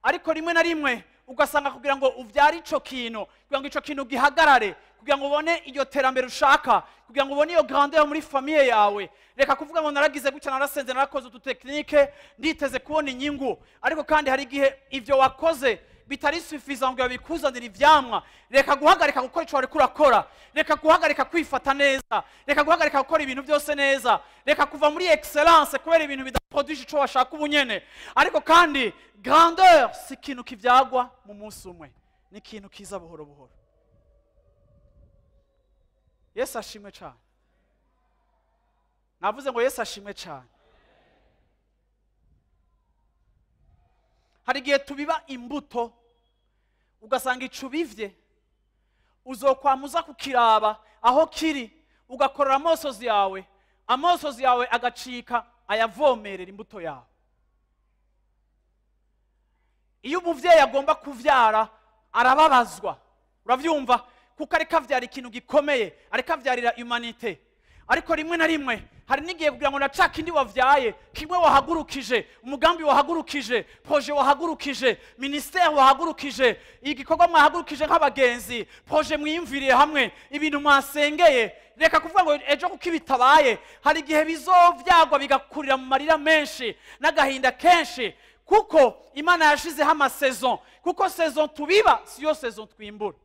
Ariko rimwe na rimwe ugasanga kugira ngo uvyare ico kintu, kugira ngo ico kintu gihagarare, kugira ngo ubone iryo terambere ushaka, kugira ngo ubone iyo grandeur muri famille yawe, reka kuvuga ngo naragize gutya, narasenze, narakoze utu technique, nditeze kubona inyungu. Ariko kandi hari igihe ivyo wakoze bitari suffisant ngo bikuzanire ivyamwa. Reka guhagarika gukora ico wariko urakora, reka guhagarika kwifata neza, reka guhagarika gukora ibintu byose neza, reka kuva muri excellence kubera ibintu bidaproduce ico washaka ubunyene. Ariko kandi grandeur si ikintu kivyagwa mu munsi umwe, ni ikintu kiza buhoro buhoro. Yesu ashimwe cyane. Navuze ngo Yesu ashimwe cyane. Hari igihe tubiba imbuto, ugasanga ico ubivye uzokwamuza kukiraba aho kiri, ugakorera amosozi yawe, amosozi yawe agacika ayavomerera imbuto yawe. Iyo umuvyeyi agomba kuvyara arababazwa, uravyumva, kuko ariko avyara ikintu gikomeye, ariko avyarira humanité. Ariko rimwe na rimwe hari n'igihe kugira ngo na ca kindi wavyaye, kimwe wahagurukije, umugambi wahagurukije, projet wahagurukije, ministère wahagurukije, igikorwa mwahagurukije nk'abagenzi, projet mwiyumviriye hamwe, ibintu mwasengeye, reka kuvuga ngo ejo kuko ibitabaye. Hari igihe bizovyagwa bigakurira mu marira menshi n'agahinda kenshi, kuko Imana yashizeho amasaison, kuko saison tubiba siyo saison twimbura.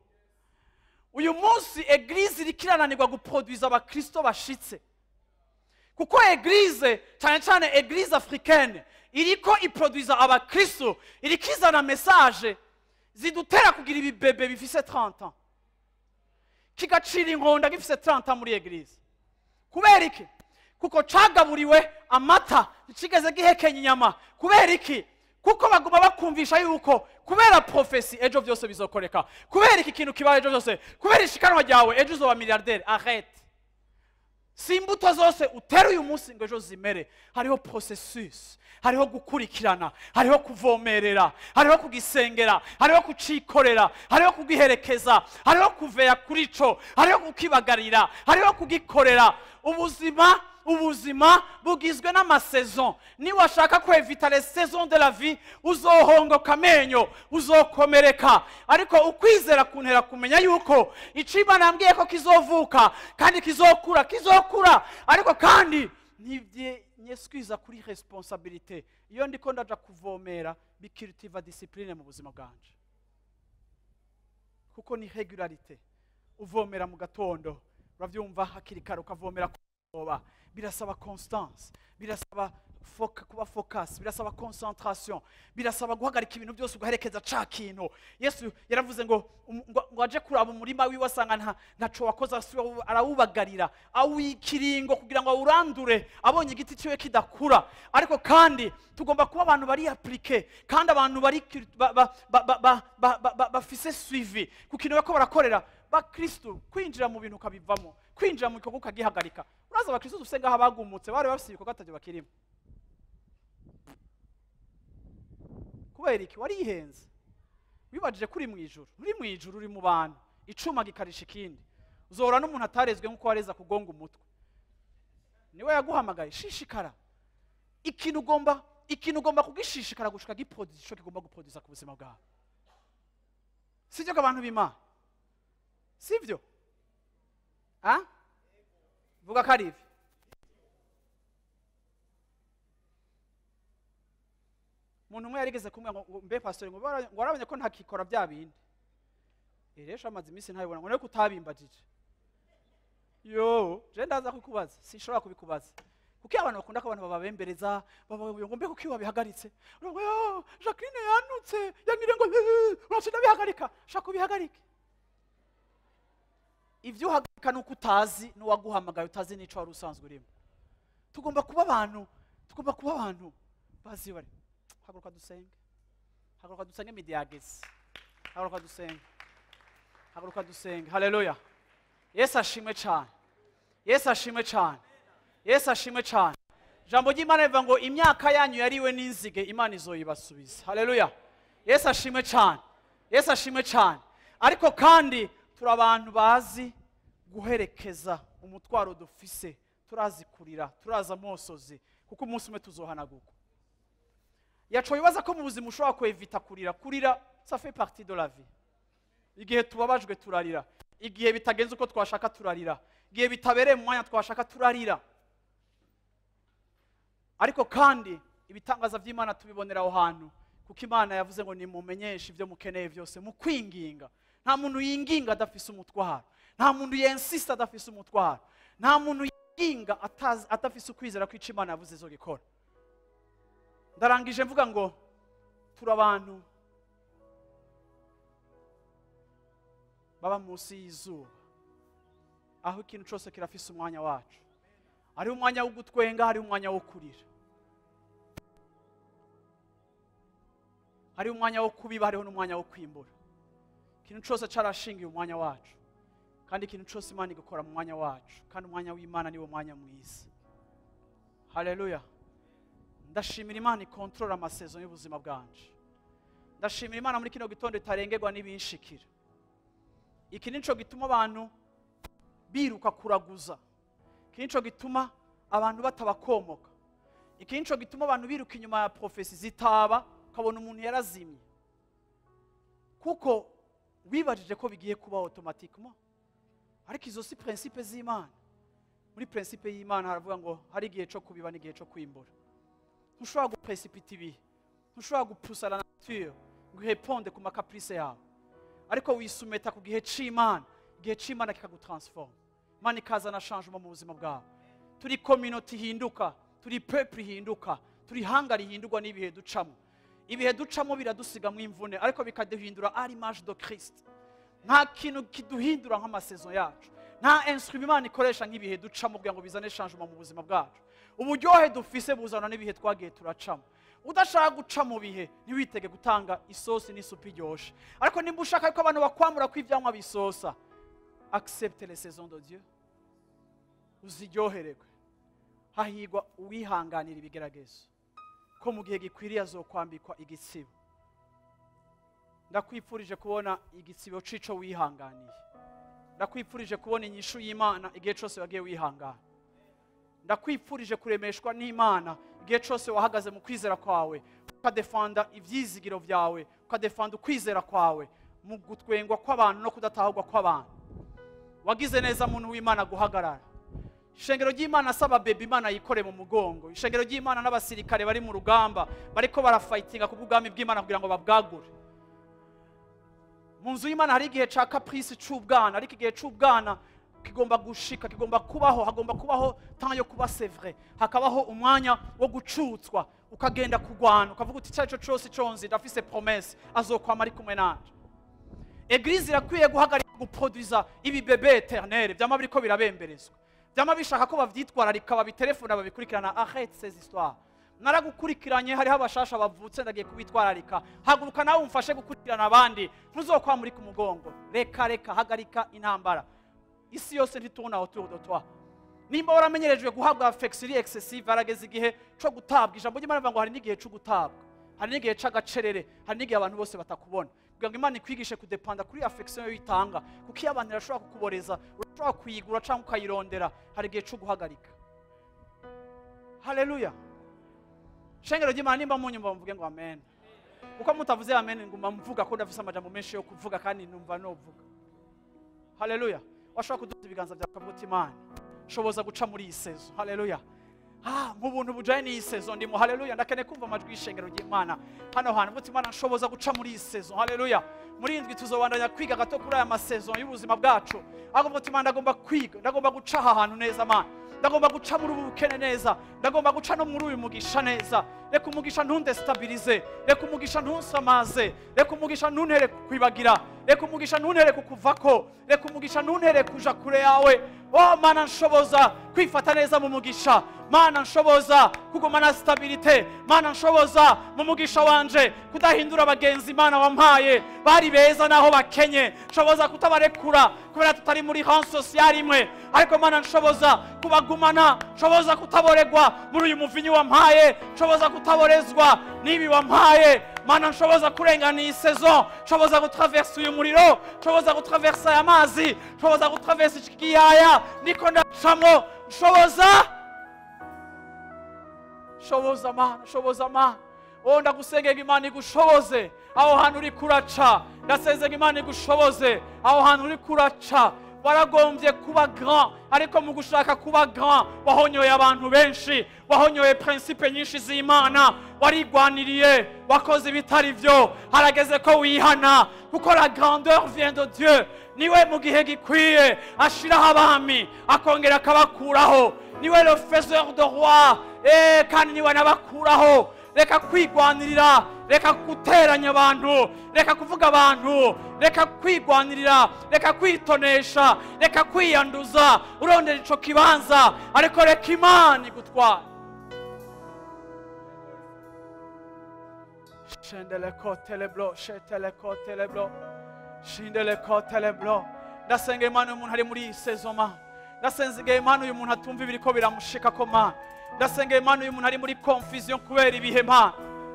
Uyu munsi église iriko irananirwa guproduiza abakristo bashitse, kuko église, cyane cyane église africaine, iriko iproduiza abakristo, iriko izana message zidutera kugira ibibebe bifise 30 ans, kigacira inkonda gifise 30 ans muri église. Kubera iki? Kuko cagaburiwe amata, ntikigeze gihekenya inyama. Kubera iki? Kuko baguma bakumvisha yuko Kubera prophétie ejo byose bizokoreka, kubera iki kintu kibaye ejo byose, kubera ishikanwa ryawe ejo uzoba milliardaire. Arrête. Si imbuto zose utera uyu munsi ngo ejo zimere. Hariho processus, hariho gukurikirana, hariho kuvomerera, hariho kugisengera, hariho kucikorera, hariho kugiherekeza, hariho kuveya kuri co, hariho kukibagarira, hariho kugikorera. Ubuzima bugizwe n'ama saisons. Niwashaka kwevita les saisons de la vie, uzohongoka amenyo, uzokomereka. Ariko ukwizera kuntera kumenya yuko ico Imana yambwiye ko kizovuka kandi kizokura, kizokura. Ariko kandi ntibyeswiza kuri responsabilité. Iyo ndiko ndaja kuvomera, bicultiva discipline mu buzima bwanje, kuko ni régularité. Uvomera mu gatondo, uravyumva, hakiri kare, ukavomera kuba, birasaba constance, birasaba kuba focus, birasaba concentration, birasaba guhagarika ibintu byose ugaherekeza ca kintu. Yesu yaravuze ngo aje kuraba umurima wiwe, asanga ntaco wakoze, arawubagarira, awikiringo kugira ngo awurandure, abonye igiti ciwe kidakura. Ariko kandi tugomba kuba abantu bari appliqué, kandi abantu bari bafise suivi ku kintu bariko barakorera. Bakristu, kwinjira mu bintu ukabivamo, kwinjira mu gikorwa ukagihagarika. Uraza abakristu dufise ngaha bagumutse, bari bafise ibikorwa atavyo bakirimo. Kubera iki? Warihenze, wibajije ko uri mu ijuru. Uri mu ijuru, uri mu bantu. Icuma gikarisha ikindi. Uzohora n'umuntu atarezwe nk'uko wareza kugonga umutwe. Niwe yaguhamagaye. Shishikara ikintu, ugomba kugishishikara gushika giproduce ico kigomba guproduza ku buzima bwawe. Sibyo ko abantu b'Imana? Sibyo? Ah, vuga ko ari ibi. Umuntu umwe yarigeze kumwe ngo: "Mbe pastor," ngo "warabonye ko ntakikora bya bindi?" Rero amaze iminsi ntabibona. Ngo: "Niko utabimbajije?" Yo, je ndaza kukubaza, sinshobora kubikubaza, kuko iyo abantu bakunda ko abantu bababembereza, babavuga ngo: "Mbe kuki wabihagaritse?" Ngo: "Yo, Jacqueline yanutse, yangire ngo uraca ndabihagarika." Shaka ubihagarike. Ibyo uhagarika nuko utazi n'uwaguhamagaye, utazi n'ico wari usanzwe urimo. Tugomba kuba abantu bazi bari. Haguruka dusenge, haguruka dusenge, midi yageze. Haguruka dusenge, haguruka dusenge. Haleluya! Yesu ashimwe cyane, Yesu ashimwe cyane, Yesu ashimwe cyane. Ijambo ry'Imana rivuga ngo imyaka yanyu yariwe n'inzige, Imana izoyibasubiza. Haleluya! Yesu ashimwe cyane, Yesu ashimwe cyane. Ariko kandi turi abantu bazi guherekeza umutwaro dufise. Turazi kurira, turazi amosozi, kuko umunsi umwe tuzohanagurwa. Yaco wibaza ko mu buzima ushobora kwevita kurira. Kurira, ça fait partie de la vie. Igihe tubabajwe turarira, igihe bitagenze uko twashaka turarira, igihe bitabereye mu mwanya twashaka turarira. Ariko kandi ibitangaza by'Imana tubibonera aho hantu, kuko Imana yavuze ngo nimumenyeshe ibyo mukeneye byose mu kwinginga. Nta muntu yinginga adafise umutwaro, nta muntu yensista adafise umutwaro, nta muntu yinginga adafise ukwizera ko ico Imana yavuze izogikora. Ndarangije mvuga ngo turi abantu baba munsi y'izuba, aho ikintu cyose kirafise umwanya wacu. Hariho umwanya wo gutwenga, hariho umwanya wo kurira, hariho umwanya wo kubiba, hariho n'umwanya wo kwimbura. Ikintu cyose carashingiye umwanya wacu, kandi ikintu cyose Imana igakora mu mwanya wacu, kandi umwanya w'Imana niwo mwanya mwiza. Haleluya! Ndashimira Imana ikontorora ama saisons y'ubuzima bwanje. Ndashimira Imana muri kino gitondo itarengerwa n'ibinshikira. Iki nico gituma abantu biruka kuraguza, iki nico gituma abantu batabakomoka, iki nico gituma abantu biruka inyuma ya prophéties zitaba, ukabona umuntu yarazimye, kuko wibajije ko bigiye kuba automatiquement. Ariko izo si principe z'Imana. Muri principe y'Imana haravuga ngo hari igihe cyo kubiba n'igihe cyo kwimbura. Ntushobora guprecipita ibihe, ntushobora gupusa la nature ngo ireponde ku ma caprices yawe, ariko wisumeta ku gihe c'Imana. Igihe c'Imana kikagutransforma, Imana ikazana changement mu buzima bwawe. Turi community ihinduka, turi peuple ihinduka, turi hanga rihindurwa n'ibihe ducamo. Ibihe ducamo biradusigamwo imvune, ariko bikaduhindura à l'image de Christ. Nta kintu kiduhindura nk'ama saisons yacu, nta instrument Imana ikoresha nk'ibihe ducamo kugira ngo bizane changement mu buzima bwacu. Uburyohe dufise buzana n'ibihe twagiye turacamo. Udashaka guca mu bihe ntiwitege gutanga isosi n'isupu iryoshe. Ariko nimba ushaka ko abantu bakwamura ko ivyamwa bisosa, accepte les saisons de Dieu, uziryohererwe. Hahigwa uwihanganira ibigeragezo, ko mu gihe gikwiriye azokwambikwa igitsibo. Ndakwifurije kubona igitsibo cico wihanganiye. Ndakwifurije kubona inyishu y'Imana igihe cyose wagiye wihangana. Ndakwifurije kuremeshwa n'Imana igihe cyose wahagaze mu kwizera kwawe, ukadefanda ivyizigiro vyawe, ukadefanda ukwizera kwawe mu gutwengwa kw'abantu no kudatahurwa kw'abantu. Wagize neza muntu w'Imana guhagarara. Ishengero ry'Imana asaba baby Imana yikore mu mugongo. Ishengero ry'Imana n'abasirikare bari mu rugamba bariko barafightinga ku bw'ubwami bw'Imana kugira ngo babwagure. Mu nzu y'Imana hari igihe ca caprice c'ubwana, ariko igihe c'ubwana kigomba gushika, kigomba kubaho, hagomba kubaho temps yo kuba c'est vrai. Hakabaho umwanya wo gucutswa, ukagenda kugwana, ukavuga uti cyaco cyose conzi ndafise promesse azokwama ari kumwe nanje. Eglise irakwiye guhagarika guproduza ibi bébé éternel byama biriko birabemberezwa, byama bishaka ko bavyitwararika, babitelefona, babikurikirana. Arrête ces histoires. Naragukurikiranye, hariho abashasha bavutse, ndagiye kubitwararika. Haguruka nawe umfashe gukurikirana abandi, ntuzokwama uri ku mugongo. Reka reka, hagarika intambara. Isi yose ntitubona autour de toi. Nimba waramenyerejwe guhabwa affection excessive, harageze igihe co gutabwa. Ijambo ry'Imana rivuga ngo hari n'igihe co gutabwa, hari n'igihe c'agacerere, hari n'igihe abantu bose batakubona. Kugira ngo Imana ikwigishe kudepanda kuri affection yo itanga, kuko iyo abantu irashobora kukuboreza, urashobora kuyigura cyangwa ukayirondera. Hari igihe co guhagarika. Haleluya. Shengero ry'Imana, nimba munyumva mvuge ngo amen. Kuko mutavuze amen nguma mvuga ko ndafise amajambo menshi yo kuvuga kandi numva novuga. Haleluya. Washobora kuduza ibiganza byawe ukavuga uti Imana shoboza guca muri iyi saison. Haleluya. Mu buntu bujanye n'iyi saison ndimo. Haleluya. Ndakeneye kumva amajwi y'ishengero ry'Imana hano hantu. Muti Imana nshoboza guca muri iyi saison. Haleluya. Muri indwi tuzobandanya kwiga gato kuri aya masaison y'ubuzima bwacu. Ahubwo muti Imana ndagomba kwiga, ndagomba guca aha hantu neza Mana. Ndagomba guca muri ubu bukene neza, ndagomba guca no muri uyu mugisha neza. Reka umugisha ntundestabilize, reka umugisha ntunsamaze, reka umugisha ntuntere kwibagira, reka umugisha ntuntere kukuvako, reka umugisha ntuntere kuja kure yawe. Oh Mana nshoboza kwifata neza mu mugisha, Mana nshoboza kugumana stabilité, Mana nshoboza mu mugisha wanje kudahindura abagenzi Mana wampaye bari beza naho bakenye, nshoboza kutabarekura kubera tutari muri rang social imwe, ariko Mana nshoboza kubagumana, nshoboza kutaboregwa muri uyu muvinyu wampaye, nshoboza kutaborezwa n'ibi wampaye. Mana nshoboza kurengana iyi saison, nshoboza gutraversa uyu muriro, nshoboza gutraversa aya mazi, nshoboza gutraversa iki kiyaya niko ndacamwo, nshoboza shoboza Mana, shoboza Mana. Oh ndagusengera Imana igushoboze aho hantu uri kuraca, ndasengera Imana igushoboze aho hantu uri kuraca. Waragombye kuba grand, ariko mu gushaka kuba grand wahonyoye abantu benshi, wahonyoye principe nyinshi z'Imana, warigwaniriye, wakoze ibitari byo. Harageze ko wihana, kuko la grandeur vient de Dieu. Niwe mu gihe gikwiye ashiraho abami akongera akabakuraho, niwe le faiseur de roi, kandi niwe nabakuraho. Reka kwigwanirira, reka guteranya abantu, reka kuvuga abantu, reka kwigwanirira, reka kwitonesha, reka kwiyanduza urondera ico kibanza, ariko reka Imana igutware. Shendele koteleblo, shetele koteleblo, shindele koteleblo. Ndasenga Imana uyu muntu ari muri iyi saison ma. Ndasenga Imana uyu muntu atumva ibiriko biramushika ko ma. Ndasenga Imana uyu muntu ari muri confusion kubera ibihe ma.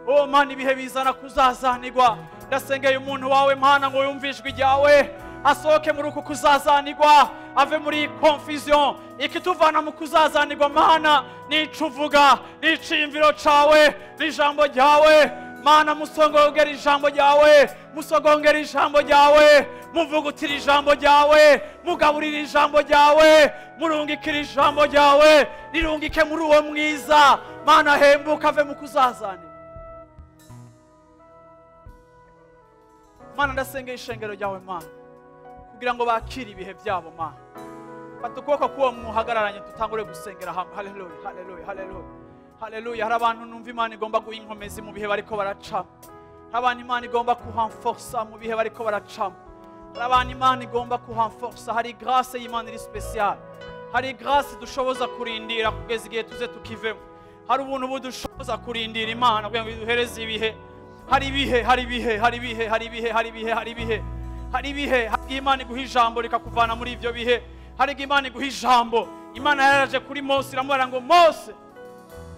Oh Mana ibihe bizana kuzazanirwa. Ndasenga uyu muntu wawe Mana ngo yumve ijwi ryawe, asohoke muri uku kuzazanirwa, ave muri confusion. Ikituvana mu kuzazanirwa Mana nico uvuga, n'iciyumviro cawe, n'ijambo ryawe. Mana musongongera ijambo ryawe, musogongera ijambo ryawe, muvugutira ijambo ryawe, mugaburira ijambo ryawe, murungikira ijambo ryawe, rirungike muri uwo mwiza. Mana hembuka ave mu kuzazanirwa. Mana ndasengera ishengero ryawe Mana kugira ngo bakire ibihe byabo Mana. Fata ukuboko k'uwo muhagararanye tutangure gusengera hamwe. Haleluya, haleluya, haleluya, haleluya. Hari abantu numva Imana igomba guha inkomezi mu bihe bariko baracamo. Hari abantu Imana igomba kuhanforsa mu bihe bariko baracamo. Hari abantu Imana igomba kuhanforsa. Hari grâce y'Imana iri spéciale. Hari grâce dushoboza kurindira kugeza igihe tuze tukivemo. Hari ubuntu budushoboza kurindira Imana kugira ngo iduhereze ibihe. Hari ibihe, hari ibihe, hari ibihe, hari ibihe, hari ibihe, hari ibihe, hari ibihe. Hari Imana iguha ijambo rikakuvana muri ivyo bihe. Hari Imana iguha ijambo. Imana yaraje kuri Mose iramubwira ngo Mose,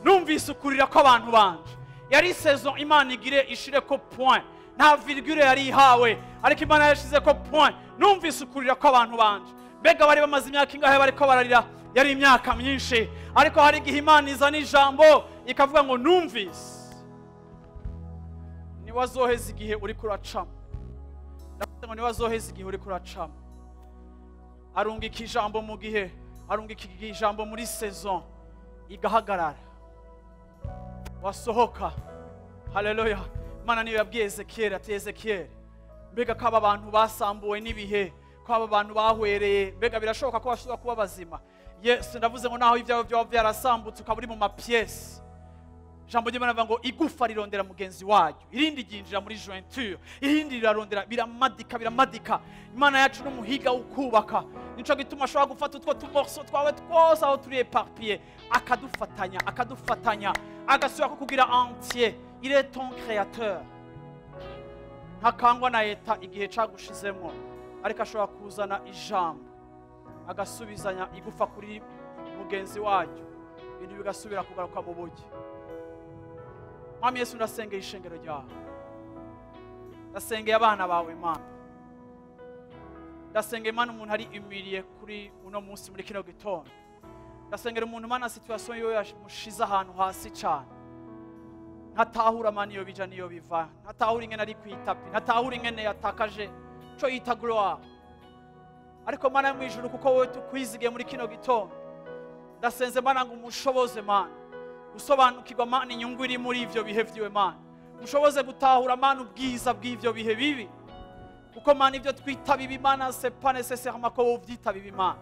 numvise ukurira kw'abantu banje. Yari saison Imana igire ishire ko point, nta virgule yari ihawe, ariko Imana yashize ko point. Numvise ukurira kw'abantu banje. Mbega bari bamaze imyaka ingahe bariko bararira? Yari imyaka myinshi. Ariko hari igihe Imana izana ijambo ikavuga ngo numvise. Niwazoheza igihe uri kuracamo. Ndavuze ngo niwazoheza igihe uri kuracamo. Arungika ijambo mu gihe, arungika ijambo muri saison igahagarara, wasohoka. Haleluya. Imana niyo yabwiye Ezekiel ati Ezekiel, mbega ko aba bantu basambuwe n'ibihe, ko aba bantu bahwereye, mbega birashoboka ko bashobora kuba bazima? Yesu, ndavuze ngo naho ibyawe byaba byarasambutse ukaba uri mu mapièces, ijambo ry'Imana rivuga ngo igufa rirondera mugenzi waryo, irindi ryinjira muri jointure, irindi rirarondera, biramadika, biramadika. Imana yacu n'umuhiga wo kubaka. Nico gituma ashobora gufata utwo tumorceaux twawe twose aho turi éparpillé, akadufatanya, akadufatanya, agasubira kukugira entier. Il est ton créateur. Ntakangwa na état igihe cagushizemwo, ariko ashobora kuzana ijambo agasubizanya igufa kuri mugenzi waryo, ibintu bigasubira kugaruka mu buryo. Mwami Yesu, ndasengeye ishengero ryawe, ndasengeye abana bawe Mana, ndasengeye Mana umuntu ari humilié kuri uno munsi muri kino gitondo. Ndasengera umuntu Mana situation yiwe yamushize ahantu hasi cyane, ntatahura Mana iyo bija niyo biva, ntatahura ingene ari kwitapi, ntatahura ingene yatakaje co yita gloire. Ariko Mana yo mw'ijuru, kuko wowe tukwizigiye muri kino gitondo, ndasenze Mana ngo umushoboze Mana gusobanukirwa Mana inyungu iri muri ivyo bihe vyiwe. Mana, mushoboze gutahura Mana ubwiza bw'ivyo bihe bibi, kuko Mana ivyo twita bibi Mana, c'est pas nécessairement ko wowe uvyita bibi. Mana,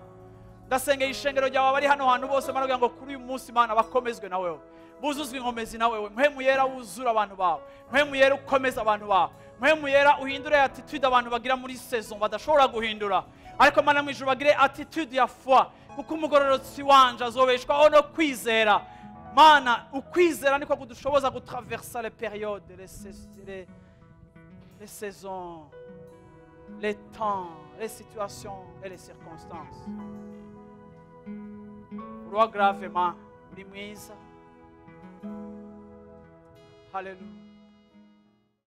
ndasengeye ishengero ryawe, abari hano hantu bose Mana, kugira ngo kuri uyu munsi Mana bakomezwe na wewe, buzuzwe inkomezi na wewe. Mpwemu Yera wuzura abantu bawe, Mpwemu Yera ukomeza abantu bawe, Mpwemu Yera uhindure attitude abantu bagira muri saison badashobora guhindura. Ariko Mana mw'ijuru, bagire attitude ya foi, kuko umugororotsi wanje azobeshwaho no kwizera. Mana, ukwizera niko kudushoboza gutraversa les périodes, les saisons, les temps, les situations et les circonstances. Roi gravement, uri mwiza. Haleluya.